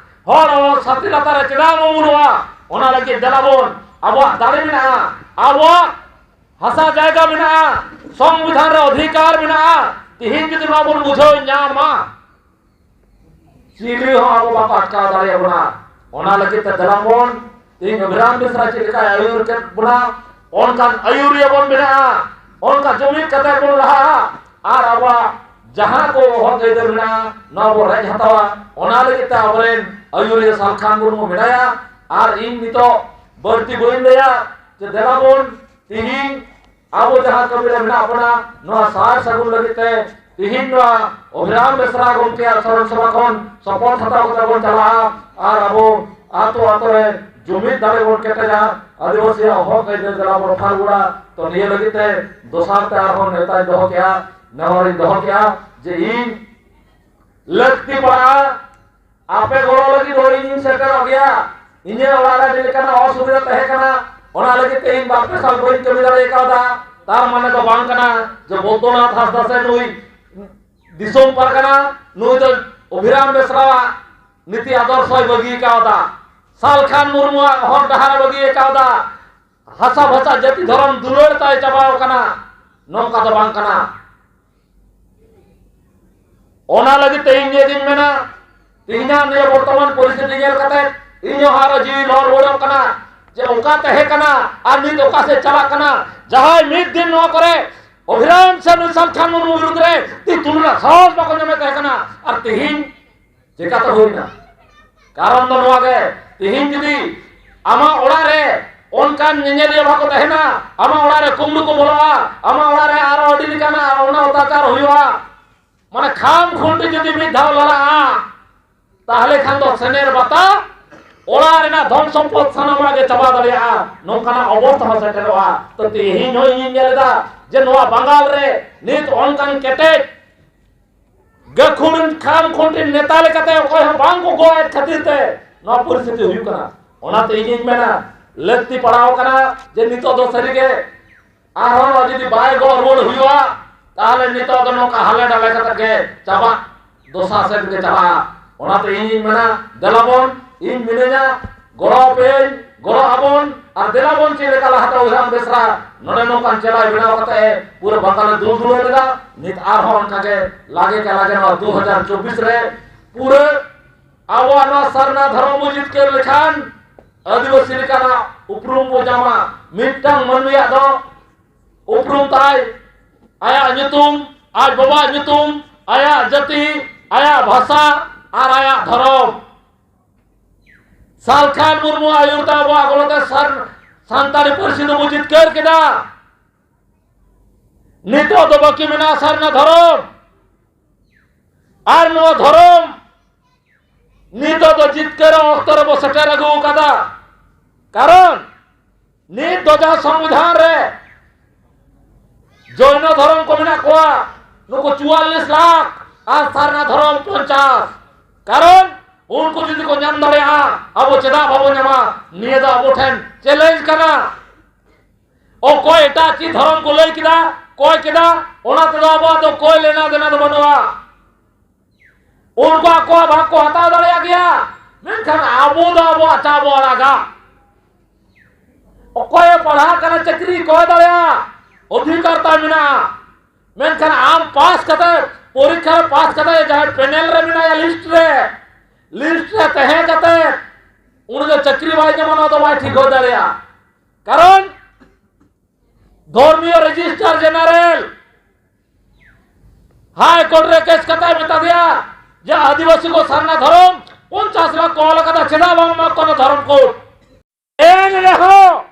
ᱦᱚᱲ ᱥᱟᱛᱤ ᱞᱟᱛᱟᱨ ᱨᱮ ᱪᱮᱫᱟᱜ ᱮᱢ ᱩᱢᱩᱞᱚᱜᱼᱟ? ᱚᱱᱟ ᱞᱟᱹᱜᱤᱫ ᱫᱮᱞᱟ ᱵᱚᱱ, ᱟᱵᱚᱣᱟᱜ ᱫᱟᱲᱮ ᱢᱮᱱᱟᱜᱼᱟ, ᱟᱵᱚᱣᱟᱜ ᱦᱟᱥᱟ ᱡᱟᱭᱜᱟ ᱢᱮᱱᱟᱜᱼᱟ, ᱥᱚᱝᱵᱤᱫᱷᱟᱱ ᱨᱮ ᱚᱫᱷᱤᱠᱟᱨ ᱢᱮᱱᱟᱜᱼᱟ᱾ ᱛᱤᱦᱤᱧ ᱡᱩᱫᱤ ᱱᱚᱣᱟ ᱵᱚᱱ ᱵᱩᱡᱷᱟᱹᱣ ᱧᱟᱢᱟ, ᱪᱤᱞᱤ ᱦᱚᱸ ᱟᱵᱚ ᱵᱟᱠᱚ ᱟᱴᱠᱟᱣ ᱫᱟᱲᱮᱭᱟᱵᱚᱱᱟ᱾ ᱚᱱᱟ ᱞᱟᱹᱜᱤᱫ ᱛᱮ ᱫᱮᱞᱟ ᱵᱚᱱ, ᱛᱤᱦᱤᱧ ᱚᱵᱷᱤᱨᱟᱢ ᱵᱮᱥᱨᱟ ᱪᱮᱫ ᱞᱮᱠᱟᱭ ᱟᱹᱭᱩᱨ ᱠᱮᱫ ᱵᱚᱱᱟ, ᱚᱱᱠᱟᱱ ᱟᱹᱭᱩᱨᱤᱭᱟᱹ ᱵᱚᱱ ᱵᱮᱱᱟᱜᱼᱟ, ᱚᱱᱠᱟ ᱡᱩᱢᱤᱫ ᱠᱟᱛᱮ ᱵᱚᱱ ᱞᱟᱦᱟᱜᱼᱟ, ᱟᱨ ᱟᱵᱚᱣᱟᱜ ᱡᱟᱦᱟᱸ ᱠᱚ ᱦᱚᱠ ᱟᱹᱭᱫᱟᱹᱨ ᱢᱮᱱᱟᱜᱼᱟ, ᱱᱚᱣᱟ ᱵᱚᱱ ᱨᱮᱡ ᱦᱟᱛᱟᱣᱟ᱾ ᱚᱱᱟ ᱞᱟᱹᱜᱤᱫ ᱛᱮ ᱟᱵᱚᱨᱮᱱ ᱟᱹᱭᱩᱨᱤᱭᱟᱹ ᱥᱟᱞᱠᱷᱟᱱ ᱢᱩᱨᱢᱩ ᱢᱮᱱᱟᱭᱟ, ᱟᱨ ᱤᱧ ᱱᱤᱛᱚᱜ ᱵᱟᱹᱲᱛᱤ ᱵᱟᱹᱧ ᱞᱟᱹᱭᱟ, ᱡᱮ ᱫᱮᱞᱟ ᱵᱚᱱ ᱛᱤᱦᱤᱧ ᱟᱵᱚ ᱡᱟᱦᱟᱸ ᱠᱟᱹᱢᱤ ᱨᱮ ᱢᱮᱱᱟᱜ ᱵᱚᱱᱟ, ᱱᱚᱣᱟ ᱥᱟᱨ ᱥᱟᱹᱜᱩᱱ ᱞᱟᱹᱜᱤᱫ ᱛᱮ ᱛᱤᱦᱤᱧ ᱱᱚᱣᱟ ᱚᱵᱷᱤᱨᱟᱢ ᱵᱮᱥᱨᱟ ᱜᱚᱢᱠᱮᱭᱟᱜ ᱥᱚᱨᱚᱱ ᱥᱚᱵᱷᱟ ᱠᱷᱚᱱ ᱥᱚᱯᱚᱛ ᱦᱟᱛᱟᱣ ᱠᱟᱛᱮ ᱵᱚᱱ ᱪᱟᱞᱟᱜᱼᱟ ᱟᱨ ᱟᱵᱚ ᱟᱛᱳ ᱟᱛᱳ ᱨᱮ ᱡᱩᱢᱤᱫ ᱫᱟᱲᱮ ᱵᱚᱱ ᱠᱮᱴᱮᱡᱟ᱾ ᱟᱹᱫᱤᱵᱟᱹᱥᱤᱭᱟᱜ ᱦᱚᱠ ᱟᱹᱭᱫᱟᱹᱨ ᱫᱮᱞᱟ ᱵᱚᱱ ᱨᱚᱯᱷᱟ ᱨᱩᱣᱟᱹᱲᱟ᱾ ᱛᱚ ᱱᱤᱭᱟᱹ ᱞᱟᱹᱜᱤᱫ ᱛᱮ ᱫᱚᱥᱟᱨ ᱛᱮ ᱟᱨᱦᱚᱸ ᱱᱮᱣᱛᱟᱧ ᱫᱚᱦᱚ ᱠᱮᱜᱼᱟ, ᱱᱮᱦᱚᱨᱤᱧ ᱫᱚᱦᱚ ᱠᱮᱜᱼᱟ ᱡᱮ ᱤᱧ ᱞᱟᱹᱠᱛᱤ ᱯᱟᱲᱟᱜᱼᱟ, ᱟᱯᱮ ᱜᱚᱲᱚ ᱞᱟᱹᱜᱤᱫ ᱫᱚ ᱤᱧᱤᱧ ᱥᱮᱴᱮᱨᱚᱜ ᱜᱮᱭᱟ᱾ ᱤᱧᱟᱹᱜ ᱚᱲᱟᱜ ᱨᱮ ᱟᱹᱰᱤ ᱞᱮᱠᱟᱱᱟᱜ ᱚᱥᱩᱵᱤᱫᱷᱟ ᱛᱟᱦᱮᱸ ᱠᱟᱱᱟ, ᱚᱱᱟ ᱞᱟᱹᱜᱤᱫ ᱛᱮ ᱤᱧ ᱵᱟᱨ ᱯᱮ ᱥᱟᱞ ᱵᱟᱹᱧ ᱠᱟᱹᱢᱤ ᱫᱟᱲᱮ ᱠᱟᱣᱫᱟ᱾ ᱛᱟᱨ ᱢᱟᱱᱮ ᱫᱚ ᱵᱟᱝ ᱠᱟᱱᱟ ᱡᱮ ᱵᱳᱫᱽᱫᱚᱱᱟᱛᱷ ᱦᱟᱸᱥᱫᱟ ᱥᱮ ᱱᱩᱭ ᱫᱤᱥᱚᱢ ᱯᱟᱨᱜᱟᱱᱟ, ᱱᱩᱭ ᱫᱚ ᱚᱵᱷᱤᱨᱟᱢ ᱵᱮᱥᱨᱟᱣᱟᱜ ᱱᱤᱛᱤ ᱟᱫᱚᱨᱥᱚᱭ ᱵᱟᱹᱜᱤ ᱠᱟᱣᱫᱟ, ᱥᱟᱞᱠᱷᱟᱱ ᱢᱩᱨᱢᱩᱣᱟᱜ ᱦᱚᱨ ᱰᱟᱦᱟᱨᱮ ᱵᱟᱹᱜᱤ ᱠᱟᱣᱫᱟ, ᱦᱟᱥᱟ ᱵᱷᱟᱥᱟ ᱡᱟᱹᱛᱤ ᱫᱷᱚᱨᱚᱢ ᱫᱩᱞᱟᱹᱲ ᱛᱟᱭ ᱪᱟᱵᱟᱣ ᱠᱟᱱᱟ, ᱱᱚᱝᱠᱟ ᱫᱚ ᱵᱟᱝ ᱠᱟᱱᱟ᱾ ᱚᱱᱟ ᱞᱟᱹᱜᱤᱫ ᱛᱮ ᱤᱧ ᱱᱤᱭᱟᱹᱜᱤᱧ ᱢᱮᱱᱟ, ᱛᱮᱦᱮᱧᱟᱜ ᱱᱤᱭᱟᱹ ᱵᱚᱨᱛᱚᱢᱟᱱ ᱯᱚᱨᱤᱥᱛᱷᱤᱛᱤ ᱧᱮᱞ ᱠᱟᱛᱮ ᱤᱧ ᱦᱚᱸ ᱟᱨᱚ ᱡᱤᱣᱤ ᱞᱚᱦᱚᱫ ᱨᱩᱣᱟᱹᱲᱚᱜ ᱠᱟᱱᱟ ᱡᱮ ᱚᱠᱟ ᱛᱟᱦᱮᱸ ᱠᱟᱱᱟ ᱟᱨ ᱱᱤᱛ ᱚᱠᱟ ᱥᱮᱫ ᱪᱟᱞᱟᱜ ᱠᱟᱱᱟ᱾ ᱡᱟᱦᱟᱸᱭ ᱢᱤᱫ ᱫᱤᱱ ᱱᱚᱣᱟ ᱠᱚᱨᱮ ᱚᱵᱷᱤᱨᱟᱢ ᱥᱮ ᱱᱩᱭ ᱥᱟᱞᱠᱷᱟᱱ ᱢᱩᱨᱢᱩ ᱵᱤᱨᱩᱫᱽ ᱨᱮ ᱛᱤ ᱛᱩᱞ ᱨᱮᱱᱟᱜ ᱥᱟᱦᱚᱥ ᱵᱟᱠᱚ ᱧᱟᱢᱮᱫ ᱛᱟᱦᱮᱸ ᱠᱟᱱᱟ, ᱟᱨ ᱛᱮᱦᱮᱧ ᱪᱮᱠᱟᱛᱮ ᱦᱩᱭᱱᱟ? ᱠᱟᱨᱚᱱ ᱫᱚ ᱱᱚᱣᱟ ᱜᱮ, ᱛᱮᱦᱮᱧ ᱡᱩᱫᱤ ᱟᱢᱟᱜ ᱚᱲᱟᱜ ᱨᱮ ᱚᱱᱠᱟᱱ ᱧᱮᱧᱮᱞᱤᱭᱟᱹ ᱵᱟᱠᱚ ᱛᱟᱦᱮᱱᱟ᱾ ᱟᱢᱟᱜ ᱚᱲᱟᱜ ᱨᱮ ᱠᱩᱢᱵᱽᱲᱩ ᱠᱚ ᱵᱚᱞᱚᱜᱼᱟ, ᱟᱢᱟᱜ ᱚᱲᱟᱜ ᱨᱮ ᱟᱨᱚ ᱟᱹᱰᱤ ᱞᱮᱠᱟᱱᱟᱜ ᱚᱱᱟ ᱚᱛᱛᱟᱪᱟᱨ ᱦᱩᱭᱩᱜᱼᱟ᱾ ᱢᱟᱱᱮ ᱠᱷᱟᱢ ᱠᱷᱩᱱᱴᱤ ᱡᱩᱫᱤ ᱢᱤᱫ ᱫᱷᱟᱣ ᱞᱟᱲᱟᱜᱼᱟ, ᱛᱟᱦᱞᱮ ᱠᱷᱟᱱ ᱫᱚ ᱥᱮᱱᱮᱨ ᱵᱟᱛᱟ, ᱚᱲᱟᱜ ᱨᱮᱱᱟᱜ ᱫᱷᱚᱱ ᱥᱚᱢᱯᱚᱫ ᱥᱟᱱᱟᱢᱟᱜ ᱜᱮ ᱪᱟᱵᱟ ᱫᱟᱲᱮᱭᱟᱜᱼᱟ, ᱱᱚᱝᱠᱟᱱᱟᱜ ᱚᱵᱚᱥᱛᱷᱟ ᱦᱚᱸ ᱥᱮᱴᱮᱨᱚᱜᱼᱟ᱾ ᱛᱚ ᱛᱮᱦᱮᱧ ᱦᱚᱸ ᱤᱧᱤᱧ ᱧᱮᱞ ᱮᱫᱟ ᱡᱮ ᱱᱚᱣᱟ ᱵᱟᱝᱜᱟᱞ ᱨᱮ ᱱᱤᱛ ᱚᱱᱠᱟᱱ ᱠᱮᱴᱮᱡ ᱜᱟᱹᱠᱷᱩᱲ ᱠᱷᱟᱢ ᱠᱷᱩᱱᱴᱤ ᱱᱮᱛᱟ ᱞᱮᱠᱟᱛᱮ ᱚᱠᱚᱭ ᱦᱚᱸ ᱵᱟᱝ ᱠᱚ ᱜᱚᱜ ᱮᱫ ᱠᱷᱟᱹᱛᱤᱨ ᱛᱮ ᱱᱚᱣᱟ ᱯᱚᱨᱤᱥᱛᱷᱤᱛᱤ ᱦᱩᱭᱩᱜ ᱠᱟᱱᱟ᱾ ᱚᱱᱟᱛᱮ ᱤᱧᱤᱧ ᱢᱮᱱᱟ, ᱞᱟᱹᱠᱛᱤ ᱯᱟᱲᱟᱣ ᱠᱟᱱᱟ ᱡᱮ ᱱᱤᱛᱚᱜ ᱫᱚ ᱥᱟᱹᱨᱤᱜᱮ ᱟᱨᱦᱚᱸ ᱱᱚᱣᱟ ᱡᱩᱫᱤ ᱵᱟᱭ ᱜᱚᱜ ᱨᱩᱣᱟᱹᱲ ᱦᱩᱭᱩᱜᱼᱟ, ᱛᱟᱦᱞᱮ ᱱᱤᱛᱚᱜ ᱫᱚ ᱱᱚᱝᱠᱟ ᱦᱟᱞᱮ ᱰᱟᱞᱮ ᱠᱟᱛᱮ ᱜᱮ ᱪᱟᱵᱟᱜ, ᱫᱚᱥᱟᱨ ᱥᱮᱫ ᱜᱮ ᱪᱟᱞᱟᱜᱼᱟ᱾ ᱚᱱᱟᱛᱮ ᱤᱧᱤᱧ ᱢᱮᱱᱟ, ᱫᱮᱞᱟᱵᱚᱱ, ᱤᱧ ᱢᱤᱱᱟᱹᱧᱟ, ᱜᱚᱲᱚ ᱟᱯᱮᱭᱟᱹᱧ, ᱜᱚᱲᱚ ᱟᱵᱚᱱ, ᱟᱨ ᱫᱮᱞᱟᱵᱚᱱ ᱪᱮᱫ ᱞᱮᱠᱟ ᱞᱟᱦᱟᱛᱮ ᱩᱭᱦᱟᱹᱨ ᱵᱮᱥᱨᱟ ᱱᱚᱰᱮ ᱱᱚᱝᱠᱟᱱ ᱪᱮᱞᱟᱭ ᱵᱮᱱᱟᱣ ᱠᱟᱛᱮ ᱯᱩᱨᱟᱹ ᱵᱟᱝᱜᱟᱞ ᱞᱮ ᱫᱩᱞ ᱫᱩᱞᱟᱹᱣ ᱞᱮᱫᱟ᱾ ᱱᱤᱛ ᱟᱨᱦᱚᱸ ᱚᱱᱠᱟᱜᱮ ᱞᱟᱜᱮ ᱠᱮ ᱞᱟᱜᱮ ᱱᱚᱣᱟ ᱫᱩ ᱦᱟᱡᱟᱨ ᱪᱚᱵᱵᱤᱥ ᱨᱮ ᱯᱩᱨᱟᱹ ᱟᱵᱚᱣᱟᱜ ᱱᱚᱣᱟ ᱥᱟᱨᱱᱟ ᱫᱷᱚᱨᱚᱢ ᱵᱚ ᱡᱤᱛᱠᱟᱹᱨ ᱞᱮᱠᱷᱟᱱ ᱟᱹᱫᱤᱵᱟᱹᱥᱤ ᱞᱮᱠᱟᱱᱟᱜ ᱩᱯᱨᱩᱢ ᱵᱚ ᱧᱟᱢᱟ᱾ ᱢᱤᱫᱴᱟᱝ ᱢᱟᱹᱱᱢᱤᱭᱟᱜ ᱫᱚ ᱩᱯᱨᱩᱢ ᱛᱟᱭ ᱟᱭᱟᱜ ᱧᱩᱛᱩᱢ, ᱟᱡ ᱵᱟᱵᱟᱣᱟᱜ ᱧᱩᱛᱩᱢ, ᱟᱭᱟᱜ ᱡᱟᱹᱛᱤ, ᱟᱭᱟᱜ ᱵᱷᱟᱥᱟ ᱟᱨ ᱟᱭᱟᱜ ᱫᱷᱚᱨᱚᱢ᱾ ᱥᱟᱞᱠᱷᱟᱱ ᱢᱩᱨᱢᱩ ᱟᱹᱭᱩᱨ ᱛᱮ ᱟᱵᱚᱣᱟᱜ ᱜᱚᱲᱚᱛᱮ ᱥᱟᱱ-, ᱥᱟᱱᱛᱟᱲᱤ ᱯᱟᱹᱨᱥᱤ ᱫᱚᱵᱚ ᱡᱤᱛᱠᱟᱹᱨ ᱠᱮᱫᱟ᱾ ᱱᱤᱛᱚᱜ ᱫᱚ ᱵᱟᱹᱠᱤ ᱢᱮᱱᱟᱜᱼᱟ ᱥᱟᱨᱱᱟ ᱫᱷᱚᱨᱚᱢ᱾ ᱟᱨ ᱱᱚᱣᱟ ᱫᱷᱚᱨᱚᱢ ᱱᱤᱛᱚᱜ ᱫᱚ ᱡᱤᱛᱠᱟᱹᱨᱚᱜ ᱚᱠᱛᱚ ᱨᱮᱵᱚ ᱥᱮᱴᱮᱨ ᱟᱹᱜᱩ ᱟᱠᱟᱫᱟ᱾ ᱠᱟᱨᱚᱱ ᱱᱤᱛ ᱫᱚ ᱡᱟᱦᱟᱸ ᱥᱚᱝᱵᱤᱫᱷᱟᱱ ᱨᱮ ᱡᱚᱭᱱᱚ ᱫᱷᱚᱨᱚᱢ ᱠᱚ ᱢᱮᱱᱟᱜ ᱠᱚᱣᱟ, ᱱᱩᱠᱩ ᱪᱩᱣᱟᱞᱞᱤᱥ ᱞᱟᱠᱷ, ᱟᱨ ᱥᱟᱨᱱᱟ ᱫᱷᱚᱨᱚᱢ ᱯᱚᱧᱪᱟᱥ᱾ ᱠᱟᱨᱚᱱ ᱩᱱᱠᱩ ᱡᱩᱫᱤ ᱠᱚ ᱧᱟᱢ ᱫᱟᱲᱮᱭᱟᱜᱼᱟ, ᱟᱵᱚ ᱪᱮᱫᱟᱜ ᱵᱟᱵᱚ ᱧᱟᱢᱟ? ᱱᱤᱭᱟᱹ ᱫᱚ ᱟᱵᱚ ᱴᱷᱮᱱ ᱪᱮᱞᱮᱧᱡᱽ ᱠᱟᱱᱟ᱾ ᱚᱠᱚᱭ ᱮᱴᱟᱜ ᱪᱮᱫ ᱫᱷᱚᱨᱚᱢ ᱠᱚ ᱞᱟᱹᱭ ᱠᱮᱫᱟ, ᱠᱚᱭ ᱠᱮᱫᱟ, ᱚᱱᱟ ᱛᱮᱫᱚ ᱟᱵᱚᱣᱟᱜ ᱫᱚ ᱠᱚᱭ ᱞᱮᱱᱟ ᱫᱮᱱᱟ ᱫᱚ ᱵᱟᱹᱱᱩᱜᱼᱟ᱾ ᱩᱱᱠᱩ ᱟᱠᱚᱣᱟᱜ ᱵᱷᱟᱜᱽ ᱠᱚ ᱦᱟᱛᱟᱣ ᱫᱟᱲᱮᱭᱟᱜ ᱜᱮᱭᱟ, ᱢᱮᱱᱠᱷᱟᱱ ᱟᱵᱚ ᱫᱚ ᱟᱵᱚᱣᱟᱜ ᱪᱟ ᱵᱚ ᱟᱲᱟᱜᱟ᱾ ᱚᱠᱚᱭᱮ ᱯᱟᱲᱦᱟᱜ ᱠᱟᱱᱟ, ᱪᱟᱹᱠᱨᱤ ᱠᱚᱭ ᱫᱟᱲᱮᱭᱟᱜᱼᱟ, ᱚᱫᱷᱤᱠᱟᱨ ᱛᱟᱭ ᱢᱮᱱᱟᱜᱼᱟ᱾ ᱢᱮᱱᱠᱷᱟᱱ ᱟᱢ ᱯᱟᱥ ᱠᱟᱛᱮ, ᱯᱚᱨᱤᱠᱠᱷᱟ ᱨᱮ ᱯᱟᱥ ᱠᱟᱛᱮ ᱡᱟᱦᱟᱸᱭ ᱯᱮᱱᱮᱞ ᱨᱮ ᱢᱮᱱᱟᱭᱟ, ᱞᱤᱥᱴ ᱨᱮ, ᱞᱤᱥᱴ ᱨᱮ ᱛᱟᱦᱮᱸ ᱠᱟᱛᱮ ᱩᱱᱤ ᱫᱚ ᱪᱟᱹᱠᱨᱤ ᱵᱟᱭ ᱧᱟᱢᱟ, ᱱᱚᱣᱟ ᱫᱚ ᱵᱟᱭ ᱴᱷᱤᱠ ᱦᱩᱭ ᱫᱟᱲᱮᱭᱟᱜᱼᱟ᱾ ᱠᱟᱨᱚᱱ ᱫᱷᱚᱨᱢᱤᱭᱚ ᱨᱮᱡᱤᱥᱴᱟᱨ ᱡᱮᱱᱟᱨᱮᱞ ᱦᱟᱭ ᱠᱳᱨᱴ ᱨᱮ ᱠᱮᱥ ᱠᱟᱛᱮ ᱢᱮᱛᱟ ᱫᱮᱭᱟ ᱡᱮ ᱟᱹᱫᱤᱵᱟᱹᱥᱤ ᱠᱚ ᱥᱟᱨᱱᱟ ᱫᱷᱚᱨᱚᱢ ᱯᱚᱧᱪᱟᱥ ᱞᱟᱠᱷ ᱠᱚ ᱚᱞ ᱟᱠᱟᱫᱟ, ᱪᱮᱫᱟᱜ ᱵᱟᱢ ᱮᱢᱟ ᱠᱚ ᱠᱟᱱᱟ ᱫᱷᱚᱨᱚᱢ ᱠᱳᱰ? ᱮᱱ ᱨᱮᱦᱚᱸ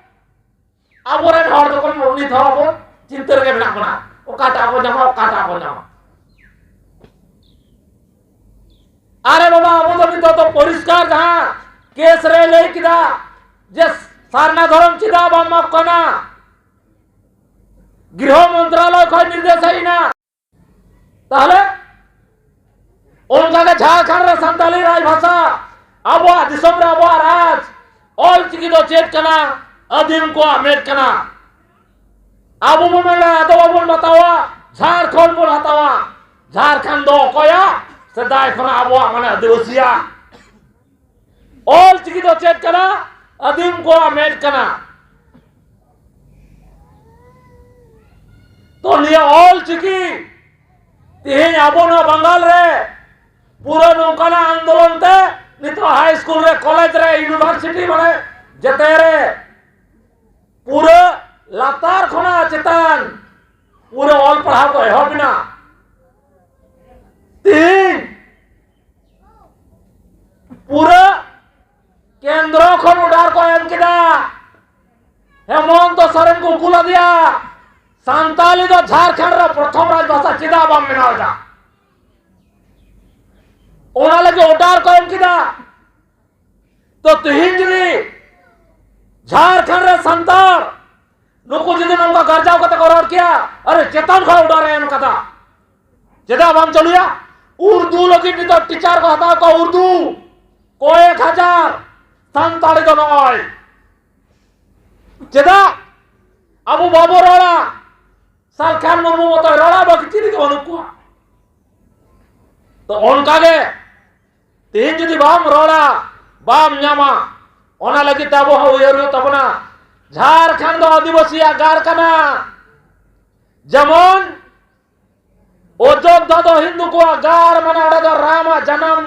ᱟᱵᱚᱨᱮᱱ ᱦᱚᱲ ᱫᱚᱠᱚ ᱱᱤᱛ ᱦᱚᱸ ᱟᱵᱚ ᱪᱤᱱᱛᱟᱹ ᱨᱮᱜᱮ ᱢᱮᱱᱟᱜ ᱵᱚᱱᱟ, ᱚᱠᱟᱴᱟᱜ ᱵᱚᱱ ᱧᱟᱢᱟ, ᱚᱠᱟᱴᱟᱜ ᱵᱚᱱ ᱧᱟᱢᱟ᱾ ᱟᱨᱮ ᱵᱟᱵᱟ, ᱟᱵᱚ ᱫᱚ ᱱᱤᱛᱚᱜ ᱫᱚ ᱯᱚᱨᱤᱥᱠᱟᱨ ᱡᱟᱦᱟᱸ ᱠᱮᱥ ᱨᱮ ᱞᱟᱹᱭ ᱠᱮᱫᱟ ᱡᱮ ᱥᱟᱨᱱᱟ ᱫᱷᱚᱨᱚᱢ ᱪᱮᱫᱟᱜ ᱵᱟᱢ ᱮᱢᱟ ᱠᱚ ᱠᱟᱱᱟ, ᱜᱨᱤᱦᱚ ᱢᱚᱱᱛᱨᱟᱞᱚᱭ ᱠᱷᱚᱱ ᱱᱤᱨᱫᱮᱥ ᱦᱮᱡ ᱮᱱᱟ᱾ ᱛᱟᱦᱞᱮ ᱚᱱᱠᱟᱜᱮ ᱡᱷᱟᱲᱠᱷᱚᱸᱰ ᱨᱮ ᱥᱟᱱᱛᱟᱞᱤ ᱨᱟᱡᱽ ᱵᱷᱟᱥᱟ, ᱟᱵᱚᱣᱟᱜ ᱫᱤᱥᱚᱢ ᱨᱮ ᱟᱵᱚᱣᱟᱜ ᱨᱟᱡᱽ, ᱚᱞ ᱪᱤᱠᱤ ᱫᱚ ᱪᱮᱫ ᱠᱟᱱᱟ? ᱟᱹᱫᱤᱢ ᱠᱚᱣᱟᱜ ᱢᱮᱫ ᱠᱟᱱᱟ᱾ ᱟᱵᱚ ᱵᱚᱱ ᱢᱮᱱᱟ ᱟᱫᱚ ᱵᱟᱵᱚᱱ ᱵᱟᱛᱟᱣᱟ, ᱡᱷᱟᱲᱠᱷᱚᱸᱰ ᱵᱚᱱ ᱦᱟᱛᱟᱣᱟ᱾ ᱡᱷᱟᱲᱠᱷᱚᱸᱰ ᱫᱚ ᱚᱠᱚᱭᱟᱜ? ᱥᱮᱫᱟᱭ ᱠᱷᱚᱱᱟᱜ ᱟᱵᱚᱣᱟᱜ, ᱢᱟᱱᱮ ᱟᱹᱫᱤᱵᱟᱹᱥᱤᱭᱟᱜ᱾ ᱚᱞ ᱪᱤᱠᱤ ᱫᱚ ᱪᱮᱫ ᱠᱟᱱᱟ? ᱟᱹᱫᱤᱢ ᱠᱚᱣᱟᱜ ᱢᱮᱫ ᱠᱟᱱᱟ᱾ ᱛᱚ ᱱᱤᱭᱟᱹ ᱚᱞ ᱪᱤᱠᱤ ᱛᱮᱦᱮᱧ ᱟᱵᱚ ᱱᱚᱣᱟ ᱵᱟᱝᱜᱟᱞ ᱨᱮ ᱯᱩᱨᱟᱹ ᱱᱚᱝᱠᱟᱱᱟᱜ ᱟᱱᱫᱳᱞᱚᱱ ᱛᱮ ᱱᱤᱛᱚᱜ ᱦᱟᱭ ᱥᱠᱩᱞ ᱨᱮ, ᱠᱚᱞᱮᱡᱽ ᱨᱮ, ᱤᱭᱩᱱᱤᱵᱷᱟᱨᱥᱤᱴᱤ, ᱢᱟᱱᱮ ᱡᱮᱛᱮ ᱨᱮ ᱯᱩᱨᱟᱹ ᱞᱟᱛᱟᱨ ᱠᱷᱚᱱᱟᱜ ᱪᱮᱛᱟᱱ ᱯᱩᱨᱟᱹ ᱚᱞ ᱯᱟᱲᱦᱟᱣ ᱠᱚ ᱮᱦᱚᱵ ᱮᱱᱟ᱾ ᱛᱮᱦᱮᱧ ᱯᱩᱨᱟᱹ ᱠᱮᱱᱫᱨᱚ ᱠᱷᱚᱱ ᱚᱰᱟᱨ ᱠᱚ ᱮᱢ ᱠᱮᱫᱟ, ᱦᱮᱢᱚᱱᱛᱚ ᱥᱚᱨᱮᱱ ᱠᱚ ᱠᱩᱞ ᱟᱫᱮᱭᱟ᱾ ᱥᱟᱱᱛᱟᱞᱤ ᱫᱚ ᱡᱷᱟᱲᱠᱷᱚᱸᱰ ᱨᱮ ᱯᱨᱚᱛᱷᱚᱢ ᱨᱟᱡᱽ ᱵᱷᱟᱥᱟ ᱪᱮᱫᱟᱜ ᱵᱟᱢ ᱵᱮᱱᱟᱣ ᱮᱫᱟ? ᱚᱱᱟ ᱞᱟᱹᱜᱤᱫ ᱚᱰᱟᱨ ᱠᱚ ᱮᱢ ᱠᱮᱫᱟ᱾ ᱛᱚ ᱛᱮᱦᱮᱧ ᱡᱩᱫᱤ ᱡᱷᱟᱲᱠᱷᱚᱸᱰ ᱨᱮ ᱥᱟᱱᱛᱟᱲ ᱱᱩᱠᱩ ᱡᱩᱫᱤ ᱱᱚᱝᱠᱟ ᱜᱟᱨᱡᱟᱣ ᱠᱟᱛᱮ ᱠᱚ ᱨᱚᱲ ᱠᱮᱭᱟ, ᱟᱨᱮ ᱪᱮᱛᱟᱱ ᱠᱷᱚᱱ ᱚᱰᱟᱨ ᱮ ᱮᱢ ᱠᱟᱫᱟ, ᱪᱮᱫᱟᱜ ᱵᱟᱢ ᱪᱟᱹᱞᱩᱭᱟ? ᱩᱨᱫᱩ ᱞᱟᱹᱜᱤᱫ ᱱᱤᱛᱚᱜ ᱴᱤᱪᱟᱨ ᱠᱚ ᱦᱟᱛᱟᱣ ᱠᱚᱣᱟ ᱩᱨᱫᱩ, ᱠᱚᱭᱮᱠ ᱦᱟᱡᱟᱨ᱾ ᱥᱟᱱᱛᱟᱲᱤ ᱫᱚ ᱱᱚᱜᱼᱚᱭ ᱪᱮᱫᱟᱜ ᱟᱵᱚ ᱵᱟᱵᱚ ᱨᱚᱲᱟ? ᱥᱟᱞᱠᱷᱟᱱ ᱢᱩᱨᱢᱩ ᱢᱚᱛᱚᱭ ᱨᱚᱲᱟ, ᱵᱟᱹᱠᱤ ᱪᱤᱞᱤ ᱜᱮ ᱵᱟᱹᱱᱩᱜ ᱠᱚᱣᱟ᱾ ᱛᱚ ᱚᱱᱠᱟ ᱜᱮ ᱛᱮᱦᱮᱧ ᱡᱩᱫᱤ ᱵᱟᱢ ᱨᱚᱲᱟ, ᱵᱟᱢ ᱧᱟᱢᱟ᱾ ᱚᱱᱟ ᱞᱟᱹᱜᱤᱫ ᱛᱮ ᱟᱵᱚ ᱦᱚᱸ ᱩᱭᱦᱟᱹᱨ ᱦᱩᱭᱩᱜ ᱛᱟᱵᱚᱱᱟ, ᱡᱷᱟᱲᱠᱷᱚᱸᱰ ᱫᱚ ᱟᱹᱫᱤᱵᱟᱹᱥᱤᱭᱟᱜ ᱜᱟᱲ ᱠᱟᱱᱟ᱾ ᱡᱮᱢᱚᱱ ᱚᱡᱳᱫᱽᱫᱷᱟ ᱫᱚ ᱦᱤᱱᱫᱩ ᱠᱚᱣᱟᱜ ᱜᱟᱲ, ᱢᱟᱱᱮ ᱚᱸᱰᱮ ᱫᱚ ᱨᱟᱢᱟᱜ ᱡᱟᱱᱟᱢ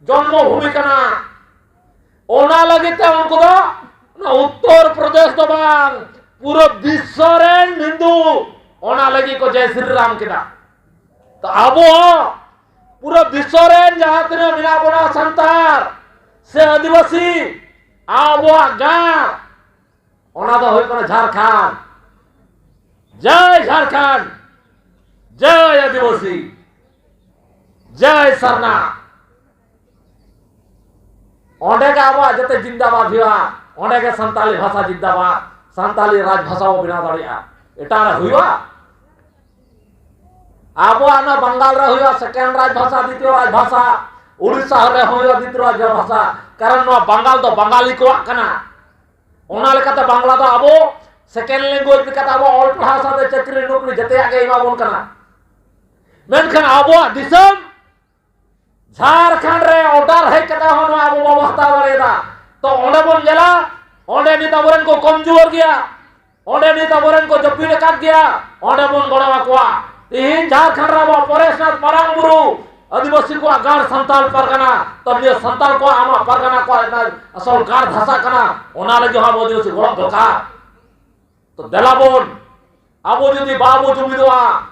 ᱡᱚᱱᱢᱚ ᱵᱷᱩᱢᱤ ᱠᱟᱱᱟ᱾ ᱚᱱᱟ ᱞᱟᱹᱜᱤᱫ ᱛᱮ ᱩᱱᱠᱩ ᱫᱚ ᱚᱱᱟ ᱩᱛᱛᱚᱨ ᱯᱨᱚᱫᱮᱥ ᱫᱚ ᱵᱟᱝ, ᱯᱩᱨᱟᱹ ᱵᱤᱥᱥᱚ ᱨᱮᱱ ᱦᱤᱱᱫᱩ ᱚᱱᱟ ᱞᱟᱹᱜᱤᱫ ᱠᱚ ᱡᱟᱭ ᱥᱨᱤ ᱨᱟᱢ ᱠᱮᱫᱟ᱾ ᱛᱚ ᱟᱵᱚ ᱦᱚᱸ ᱯᱩᱨᱟᱹ ᱵᱤᱥᱥᱚ ᱨᱮᱱ ᱡᱟᱦᱟᱸ ᱛᱤᱱᱟᱹᱜ ᱢᱮᱱᱟᱜ ᱵᱚᱱᱟ, ᱥᱟᱱᱛᱟᱲ ᱥᱮ ᱟᱹᱫᱤᱵᱟᱹᱥᱤ, ᱟᱵᱚᱣᱟᱜ ᱜᱟᱲ, ᱚᱱᱟ ᱫᱚ ᱦᱩᱭᱩᱜ ᱠᱟᱱᱟ ᱡᱷᱟᱲᱠᱷᱚᱸᱰ᱾ ᱡᱟᱭ ᱡᱷᱟᱲᱠᱷᱚᱸᱰ, ᱡᱟᱭ ᱟᱹᱫᱤᱵᱟᱹᱥᱤ, ᱡᱟᱭ ᱥᱟᱨᱱᱟ᱾ ᱚᱸᱰᱮ ᱜᱮ ᱟᱵᱚᱣᱟᱜ ᱡᱟᱛᱮ ᱡᱤᱱᱫᱟᱵᱟᱫ ᱦᱩᱭᱩᱜᱼᱟ, ᱚᱸᱰᱮ ᱜᱮ ᱥᱟᱱᱛᱟᱞᱤ ᱵᱷᱟᱥᱟ ᱡᱤᱱᱫᱟᱵᱟᱫ, ᱥᱟᱱᱛᱟᱞᱤ ᱨᱟᱡᱽ ᱵᱷᱟᱥᱟ ᱵᱚ ᱵᱮᱱᱟᱣ ᱫᱟᱲᱮᱭᱟᱜᱼᱟ᱾ ᱮᱴᱟᱜ ᱨᱮ ᱦᱩᱭᱩᱜᱼᱟ? ᱟᱵᱚᱣᱟᱜ ᱱᱚᱣᱟ ᱵᱟᱝᱜᱟᱞ ᱨᱮ ᱦᱩᱭᱩᱜᱼᱟ second ᱨᱟᱡᱽ ᱵᱷᱟᱥᱟ, ᱫᱤᱛᱤᱭᱚ ᱨᱟᱡᱽ ᱵᱷᱟᱥᱟ, ᱩᱲᱤᱥᱥᱟ ᱨᱮ ᱦᱩᱭᱩᱜᱼᱟ ᱫᱤᱛᱤᱭᱚ ᱨᱟᱡᱽ ᱵᱷᱟᱥᱟ, ᱠᱟᱨᱚᱱ ᱱᱚᱣᱟ ᱵᱟᱝᱜᱟᱞ ᱫᱚ ᱵᱟᱝᱜᱟᱞᱤ ᱠᱚᱣᱟᱜ ᱠᱟᱱᱟ᱾ ᱚᱱᱟ ᱞᱮᱠᱟᱛᱮ ᱵᱟᱝᱞᱟ ᱫᱚ ᱟᱵᱚ second language ᱞᱮᱠᱟᱛᱮ ᱟᱵᱚ ᱚᱞ ᱯᱟᱲᱦᱟᱣ ᱥᱟᱶᱛᱮ ᱪᱟᱹᱠᱨᱤ ᱱᱚᱠᱨᱤ ᱡᱮᱛᱮᱭᱟᱜ ᱜᱮ ᱮᱢᱟ ᱵᱚᱱ ᱠᱟᱱᱟ᱾ ᱢᱮᱱᱠᱷᱟᱱ ᱟᱵᱚᱣᱟᱜ ᱫᱤᱥᱚᱢ ᱡᱷᱟᱲᱠᱷᱚᱸᱰ ᱨᱮ order ᱦᱮᱡ ᱠᱟᱛᱮ ᱦᱚᱸ ᱱᱚᱣᱟ ᱟᱵᱚ ᱵᱟᱵᱚ ᱦᱟᱛᱟᱣ ᱫᱟᱲᱮᱭᱟᱫᱟ᱾ ᱛᱚ ᱚᱸᱰᱮ ᱵᱚᱱ ᱧᱮᱞᱟ, ᱚᱸᱰᱮ ᱱᱤᱛ ᱟᱵᱚᱨᱮᱱ ᱠᱚ ᱠᱚᱢᱡᱳᱨ ᱜᱮᱭᱟ, ᱚᱸᱰᱮ ᱱᱤᱛ ᱟᱵᱚᱨᱮᱱ ᱠᱚ ᱡᱟᱹᱯᱤᱫ ᱟᱠᱟᱫ ᱜᱮᱭᱟ, ᱚᱸᱰᱮ ᱵᱚᱱ ᱜᱚᱲᱚ ᱟᱠᱚᱣᱟ᱾ ᱛᱤᱦᱤᱧ ᱡᱷᱟᱲᱠᱷᱚᱸᱰ ᱨᱮ ᱟᱵᱚ ᱯᱚᱨᱮᱥᱱᱟᱛᱷ ᱢᱟᱨᱟᱝ ᱵᱩᱨᱩ, ᱟᱹᱫᱤᱵᱟᱹᱥᱤ ᱠᱚᱣᱟᱜ ᱜᱟᱲ ᱥᱟᱱᱛᱟᱲ ᱯᱟᱨᱜᱟᱱᱟ, ᱛᱚ ᱱᱤᱭᱟᱹ ᱥᱟᱱᱛᱟᱲ ᱠᱚᱣᱟᱜ ᱟᱢᱟᱜ ᱯᱟᱨᱜᱟᱱᱟ ᱠᱚᱣᱟᱜ ᱨᱮᱱᱟᱜ ᱟᱥᱚᱞ ᱜᱟᱲ ᱫᱷᱟᱥᱟ ᱠᱟᱱᱟ, ᱚᱱᱟ ᱞᱟᱹᱜᱤᱫ ᱦᱚᱸ ᱟᱵᱚ ᱟᱹᱫᱤᱵᱟᱹᱥᱤ ᱜᱚᱲᱚ ᱫᱚᱨᱠᱟᱨ᱾ ᱛᱚ ᱫᱮᱞᱟ ᱵᱚᱱ, ᱟᱵᱚ ᱡᱩᱫᱤ ᱵᱟᱵᱚ ᱡᱩᱢᱤᱫᱚᱜᱼᱟ,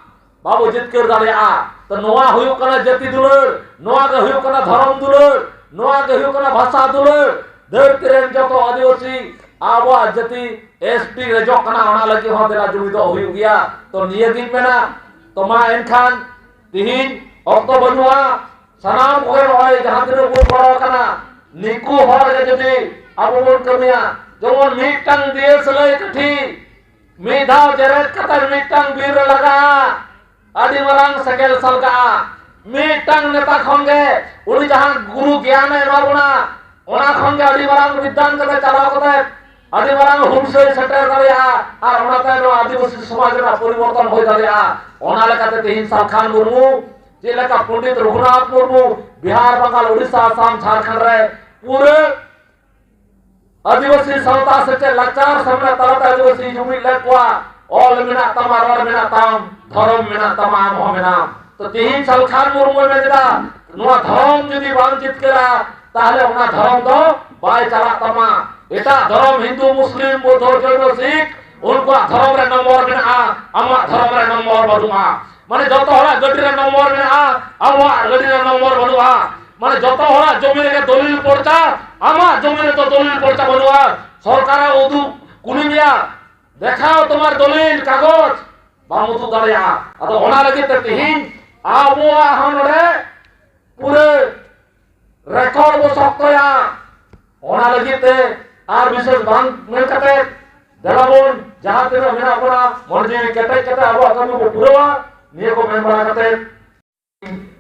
ᱵᱟᱵᱚ ᱡᱤᱛᱠᱟᱹᱨ ᱫᱟᱲᱮᱭᱟᱜᱼᱟ᱾ ᱛᱚ ᱱᱚᱣᱟ ᱦᱩᱭᱩᱜ ᱠᱟᱱᱟ ᱡᱟᱹᱛᱤ ᱫᱩᱞᱟᱹᱲ, ᱱᱚᱣᱟ ᱜᱮ ᱦᱩᱭᱩᱜ ᱠᱟᱱᱟ ᱫᱷᱚᱨᱚᱢ ᱫᱩᱞᱟᱹᱲ, ᱱᱚᱣᱟ ᱜᱮ ᱦᱩᱭᱩᱜ ᱠᱟᱱᱟ ᱵᱷᱟᱥᱟ ᱫᱩᱞᱟᱹᱲ᱾ ᱫᱷᱟᱹᱨᱛᱤ ᱨᱮᱱ ᱡᱚᱛᱚ ᱟᱹᱫᱤᱵᱟᱹᱥᱤ ᱟᱵᱚᱣᱟᱜ ᱡᱟᱹᱛᱤ S T ᱨᱮᱡᱚᱜ ᱠᱟᱱᱟ, ᱚᱱᱟ ᱞᱟᱹᱜᱤᱫ ᱦᱚᱸ ᱫᱮᱞᱟ ᱡᱩᱢᱤᱫᱚᱜ ᱦᱩᱭᱩᱜ ᱜᱮᱭᱟ᱾ ᱛᱚ ᱱᱤᱭᱟᱹ ᱜᱤᱧ ᱢᱮᱱᱟ᱾ ᱛᱚ ᱢᱟ ᱮᱱᱠᱷᱟᱱ ᱛᱤᱦᱤᱧ ᱚᱠᱛᱚ ᱵᱟᱹᱱᱩᱜᱼᱟ, ᱥᱟᱱᱟᱢ ᱠᱚᱜᱮ ᱱᱚᱜᱼᱚᱭ ᱡᱟᱦᱟᱸ ᱛᱤᱱᱟᱹᱜ ᱵᱚᱱ ᱜᱚᱲᱚ ᱟᱠᱟᱱᱟ, ᱱᱤᱠᱩ ᱦᱚᱲ ᱜᱮ ᱡᱩᱫᱤ ᱟᱵᱚ ᱵᱚᱱ ᱠᱟᱹᱢᱤᱭᱟ, ᱡᱮᱢᱚᱱ ᱢᱤᱫᱴᱟᱝ ᱫᱤᱭᱟᱹ ᱥᱟᱹᱞᱟᱹᱭ ᱠᱟᱹᱴᱷᱤ ᱢᱤᱫ ᱫᱷᱟᱣ ᱡᱮᱨᱮᱫ ᱠᱟᱛᱮ ᱢᱤᱫᱴᱟᱝ ᱵᱤᱨ ᱨᱮ ᱞᱟᱜᱟᱜᱼᱟ, ᱟᱹᱰᱤ ᱢᱟᱨᱟᱝ ᱥᱮᱸᱜᱮᱞ ᱥᱟᱞᱜᱟᱜᱼᱟ᱾ ᱢᱤᱫᱴᱟᱝ ᱱᱮᱛᱟ ᱠᱷᱚᱱ ᱜᱮ ᱩᱱᱤ ᱡᱟᱦᱟᱸ ᱜᱩᱨᱩ ᱜᱮᱭᱟᱱᱮ ᱮᱢᱟ ᱵᱚᱱᱟ, ᱚᱱᱟ ᱠᱷᱚᱱ ᱜᱮ ᱟᱹᱰᱤ ᱢᱟᱨᱟᱝ ᱵᱤᱫᱽᱫᱟᱱ ᱠᱟᱛᱮ ᱪᱟᱞᱟᱣ ᱠᱟᱛᱮ ᱟᱹᱰᱤ ᱢᱟᱨᱟᱝ ᱦᱩᱞᱥᱟᱹᱭ ᱥᱮᱴᱮᱨ ᱫᱟᱲᱮᱭᱟᱜᱼᱟ᱾ ᱟᱨ ᱚᱱᱟᱛᱮ ᱱᱚᱣᱟ ᱟᱹᱫᱤᱵᱟᱹᱥᱤ ᱥᱚᱢᱟᱡᱽ ᱨᱮᱱᱟᱜ ᱯᱚᱨᱤᱵᱚᱨᱛᱚᱱ ᱦᱩᱭ ᱫᱟᱲᱮᱭᱟᱜᱼᱟ᱾ ᱚᱱᱟ ᱞᱮᱠᱟᱛᱮ ᱛᱮᱦᱮᱧ ᱥᱟᱞᱠᱷᱟᱱ ᱢᱩᱨᱢᱩ ᱪᱮᱫ ᱞᱮᱠᱟ ᱯᱚᱱᱰᱤᱛ ᱨᱚᱜᱷᱩᱱᱟᱛᱷ ᱢᱩᱨᱢᱩ ᱵᱤᱦᱟᱨ, ᱵᱟᱝᱜᱟᱞ, ᱩᱲᱤᱥᱥᱟ, ᱟᱥᱟᱢ, ᱡᱷᱟᱲᱠᱷᱚᱸᱰ ᱨᱮ ᱯᱩᱨᱟᱹ ᱟᱹᱫᱤᱵᱟᱹᱥᱤ ᱥᱟᱶᱛᱟ ᱥᱮᱪᱮᱫ ᱞᱟᱠᱪᱟᱨ ᱥᱮᱢᱞᱮᱫ ᱛᱟᱞᱟᱛᱮ ᱟᱹᱫᱤᱵᱟᱹᱥᱤ ᱡᱩᱢᱤᱫ ᱞᱮᱫ ᱠᱚᱣᱟ᱾ ᱚᱞ ᱢᱮᱱᱟᱜ ᱛᱟᱢᱟ, ᱨᱚᱲ ᱢᱮᱱᱟᱜ ᱛᱟᱢ, ᱫᱷᱚᱨᱚᱢ ᱢᱮᱱᱟᱜ ᱛᱟᱢᱟ, ᱟᱢ ᱦᱚᱸ ᱢᱮᱱᱟᱢ᱾ ᱛᱚ ᱛᱤᱦᱤᱧ ᱥᱟᱞᱠᱷᱟᱱ ᱢᱩᱨᱢᱩᱭ ᱢᱮᱱ ᱮᱫᱟ, ᱱᱚᱣᱟ ᱫᱷᱚᱨᱚᱢ ᱡᱩᱫᱤ ᱵᱟᱢ ᱡᱤᱛᱠᱟᱹᱨᱟ, ᱛᱟᱦᱞᱮ ᱚᱱᱟ ᱫᱷᱚᱨᱚᱢ ᱫᱚ ᱵᱟᱭ ᱪᱟᱞᱟᱜ ᱛᱟᱢᱟ᱾ ᱮᱴᱟᱜ ᱫᱷᱚᱨᱚᱢ, ᱦᱤᱱᱫᱩ, ᱢᱩᱥᱞᱤᱢ, ᱵᱩᱫᱫᱷᱚ, ᱡᱚᱭᱱᱚ, ᱥᱤᱠᱷ, ᱩᱱᱠᱩᱣᱟᱜ ᱫᱷᱚᱨᱚᱢ ᱨᱮ ᱱᱚᱢᱵᱚᱨ ᱢᱮᱱᱟᱜᱼᱟ, ᱟᱢᱟᱜ ᱫᱷᱚᱨᱚᱢ ᱨᱮ ᱱᱚᱢᱵᱚᱨ ᱵᱟᱹᱱᱩᱜᱼᱟ᱾ ᱢᱟᱱᱮ ᱡᱚᱛᱚ ᱦᱚᱲᱟᱜ ᱜᱟᱹᱰᱤ ᱨᱮ ᱱᱚᱢᱵᱚᱨ ᱢᱮᱱᱟᱜᱼᱟ, ᱟᱵᱚᱣᱟᱜ ᱜᱟᱹᱰᱤ ᱨᱮ ᱱᱚᱢᱵᱚᱨ ᱵᱟᱹᱱᱩᱜᱼᱟ᱾ ᱢᱟᱱᱮ ᱡᱚᱛᱚ ᱦᱚᱲᱟᱜ ᱡᱚᱢᱤ ᱨᱮᱜᱮ ᱫᱚᱞᱤᱞ ᱯᱚᱨᱪᱟ, ᱟᱢᱟᱜ ᱡᱚᱢᱤ ᱨᱮᱫᱚ ᱫᱚᱞᱤᱞ ᱯᱚᱨᱪᱟ ᱵᱟᱹᱱᱩᱜᱼᱟ᱾ ᱥᱚᱨᱠᱟᱨᱮ ᱩᱫᱩᱜ ᱠᱩᱞᱤ ᱢᱮᱭᱟ, ᱫᱮᱠᱷᱟᱣ ᱛᱳᱢᱟᱨ ᱫᱚᱞᱤᱞ ᱠᱟᱜᱚᱡᱽ, ᱵᱟᱢ ᱩᱫᱩᱜ ᱫᱟᱲᱮᱭᱟᱜᱼᱟ᱾ ᱟᱫᱚ ᱚᱱᱟ ᱞᱟᱹᱜᱤᱫ ᱛᱮ ᱛᱮᱦᱮᱧ ᱟᱵᱚᱣᱟᱜ ᱦᱚᱸ ᱱᱚᱰᱮ ᱯᱩᱨᱟᱹ ᱨᱮᱠᱚᱨᱰ ᱵᱚ ᱥᱚᱠᱛᱚᱭᱟ᱾ ᱚᱱᱟ ᱞᱟᱹᱜᱤᱫ ᱛᱮ ᱟᱨ ᱵᱤᱥᱮᱥ ᱵᱟᱝ ᱢᱮᱱ ᱠᱟᱛᱮ, ᱫᱮᱞᱟ ᱵᱚᱱ ᱡᱟᱦᱟᱸ ᱛᱤᱱᱟᱹᱜ ᱢᱮᱱᱟᱜ ᱵᱚᱱᱟ ᱢᱚᱱᱮ ᱡᱤᱣᱤ ᱠᱮᱴᱮᱡ ᱠᱟᱛᱮ ᱟᱵᱚᱣᱟᱜ ᱠᱟᱹᱢᱤ ᱵᱚ ᱯᱩᱨᱟᱹᱣᱟ᱾ ᱱᱤᱭᱟᱹ ᱠᱚ ᱢᱮᱱ ᱵᱟᱲᱟ ᱠᱟᱛᱮ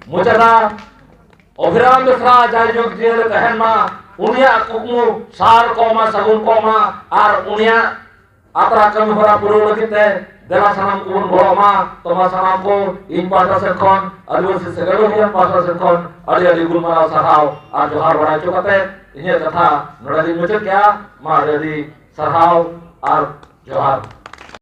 ᱢᱩᱪᱟᱹᱫᱟ᱾ ᱚᱵᱷᱤᱨᱟᱢ ᱵᱮᱥᱨᱟ ᱡᱟᱭᱡᱩᱜᱽ ᱡᱤᱭᱟᱹᱲ ᱛᱟᱦᱮᱱ ᱢᱟ, ᱩᱱᱤᱭᱟᱜ ᱠᱩᱠᱢᱩ ᱥᱟᱨ ᱠᱚᱜ ᱢᱟ, ᱥᱟᱹᱜᱩᱱ ᱠᱚᱜ ᱢᱟ, ᱟᱨ ᱩᱱᱤᱭᱟᱜ ᱟᱛᱨᱟ ᱠᱟᱹᱢᱤ ᱦᱚᱨᱟ ᱯᱩᱨᱟᱹᱣ ᱞᱟᱹᱜᱤᱫ ᱛᱮ ᱫᱮᱞᱟ ᱥᱟᱱᱟᱢ ᱠᱚᱵᱚᱱ ᱜᱚᱲᱚᱜ ᱢᱟ᱾ ᱛᱚᱢᱟ ᱥᱟᱱᱟᱢ ᱠᱚ ᱤᱧ ᱯᱟᱦᱴᱟ ᱥᱮᱫ ᱠᱷᱚᱱ, ᱟᱹᱫᱤᱵᱟᱹᱥᱤ ᱥᱮᱜᱮᱞ ᱚᱵᱷᱤᱭᱟᱱ ᱯᱟᱦᱴᱟ ᱥᱮᱫ ᱠᱷᱚᱱ ᱟᱹᱰᱤ ᱟᱹᱰᱤ ᱜᱩᱱ ᱢᱟᱱᱟᱣ ᱥᱟᱨᱦᱟᱣ ᱟᱨ ᱡᱚᱦᱟᱨ ᱵᱟᱲᱟᱭ ᱦᱚᱪᱚ ᱠᱟᱛᱮ ᱤᱧᱟᱹᱜ ᱠᱟᱛᱷᱟ ᱱᱚᱰᱮ ᱜᱤᱧ ᱢᱩᱪᱟᱹᱫ ᱠᱮᱜᱼᱟ᱾ ᱢᱟ ᱟᱹᱰᱤ ᱟᱹᱰᱤ ᱥᱟᱨᱦᱟᱣ ᱟᱨ ᱡᱚᱦᱟᱨ᱾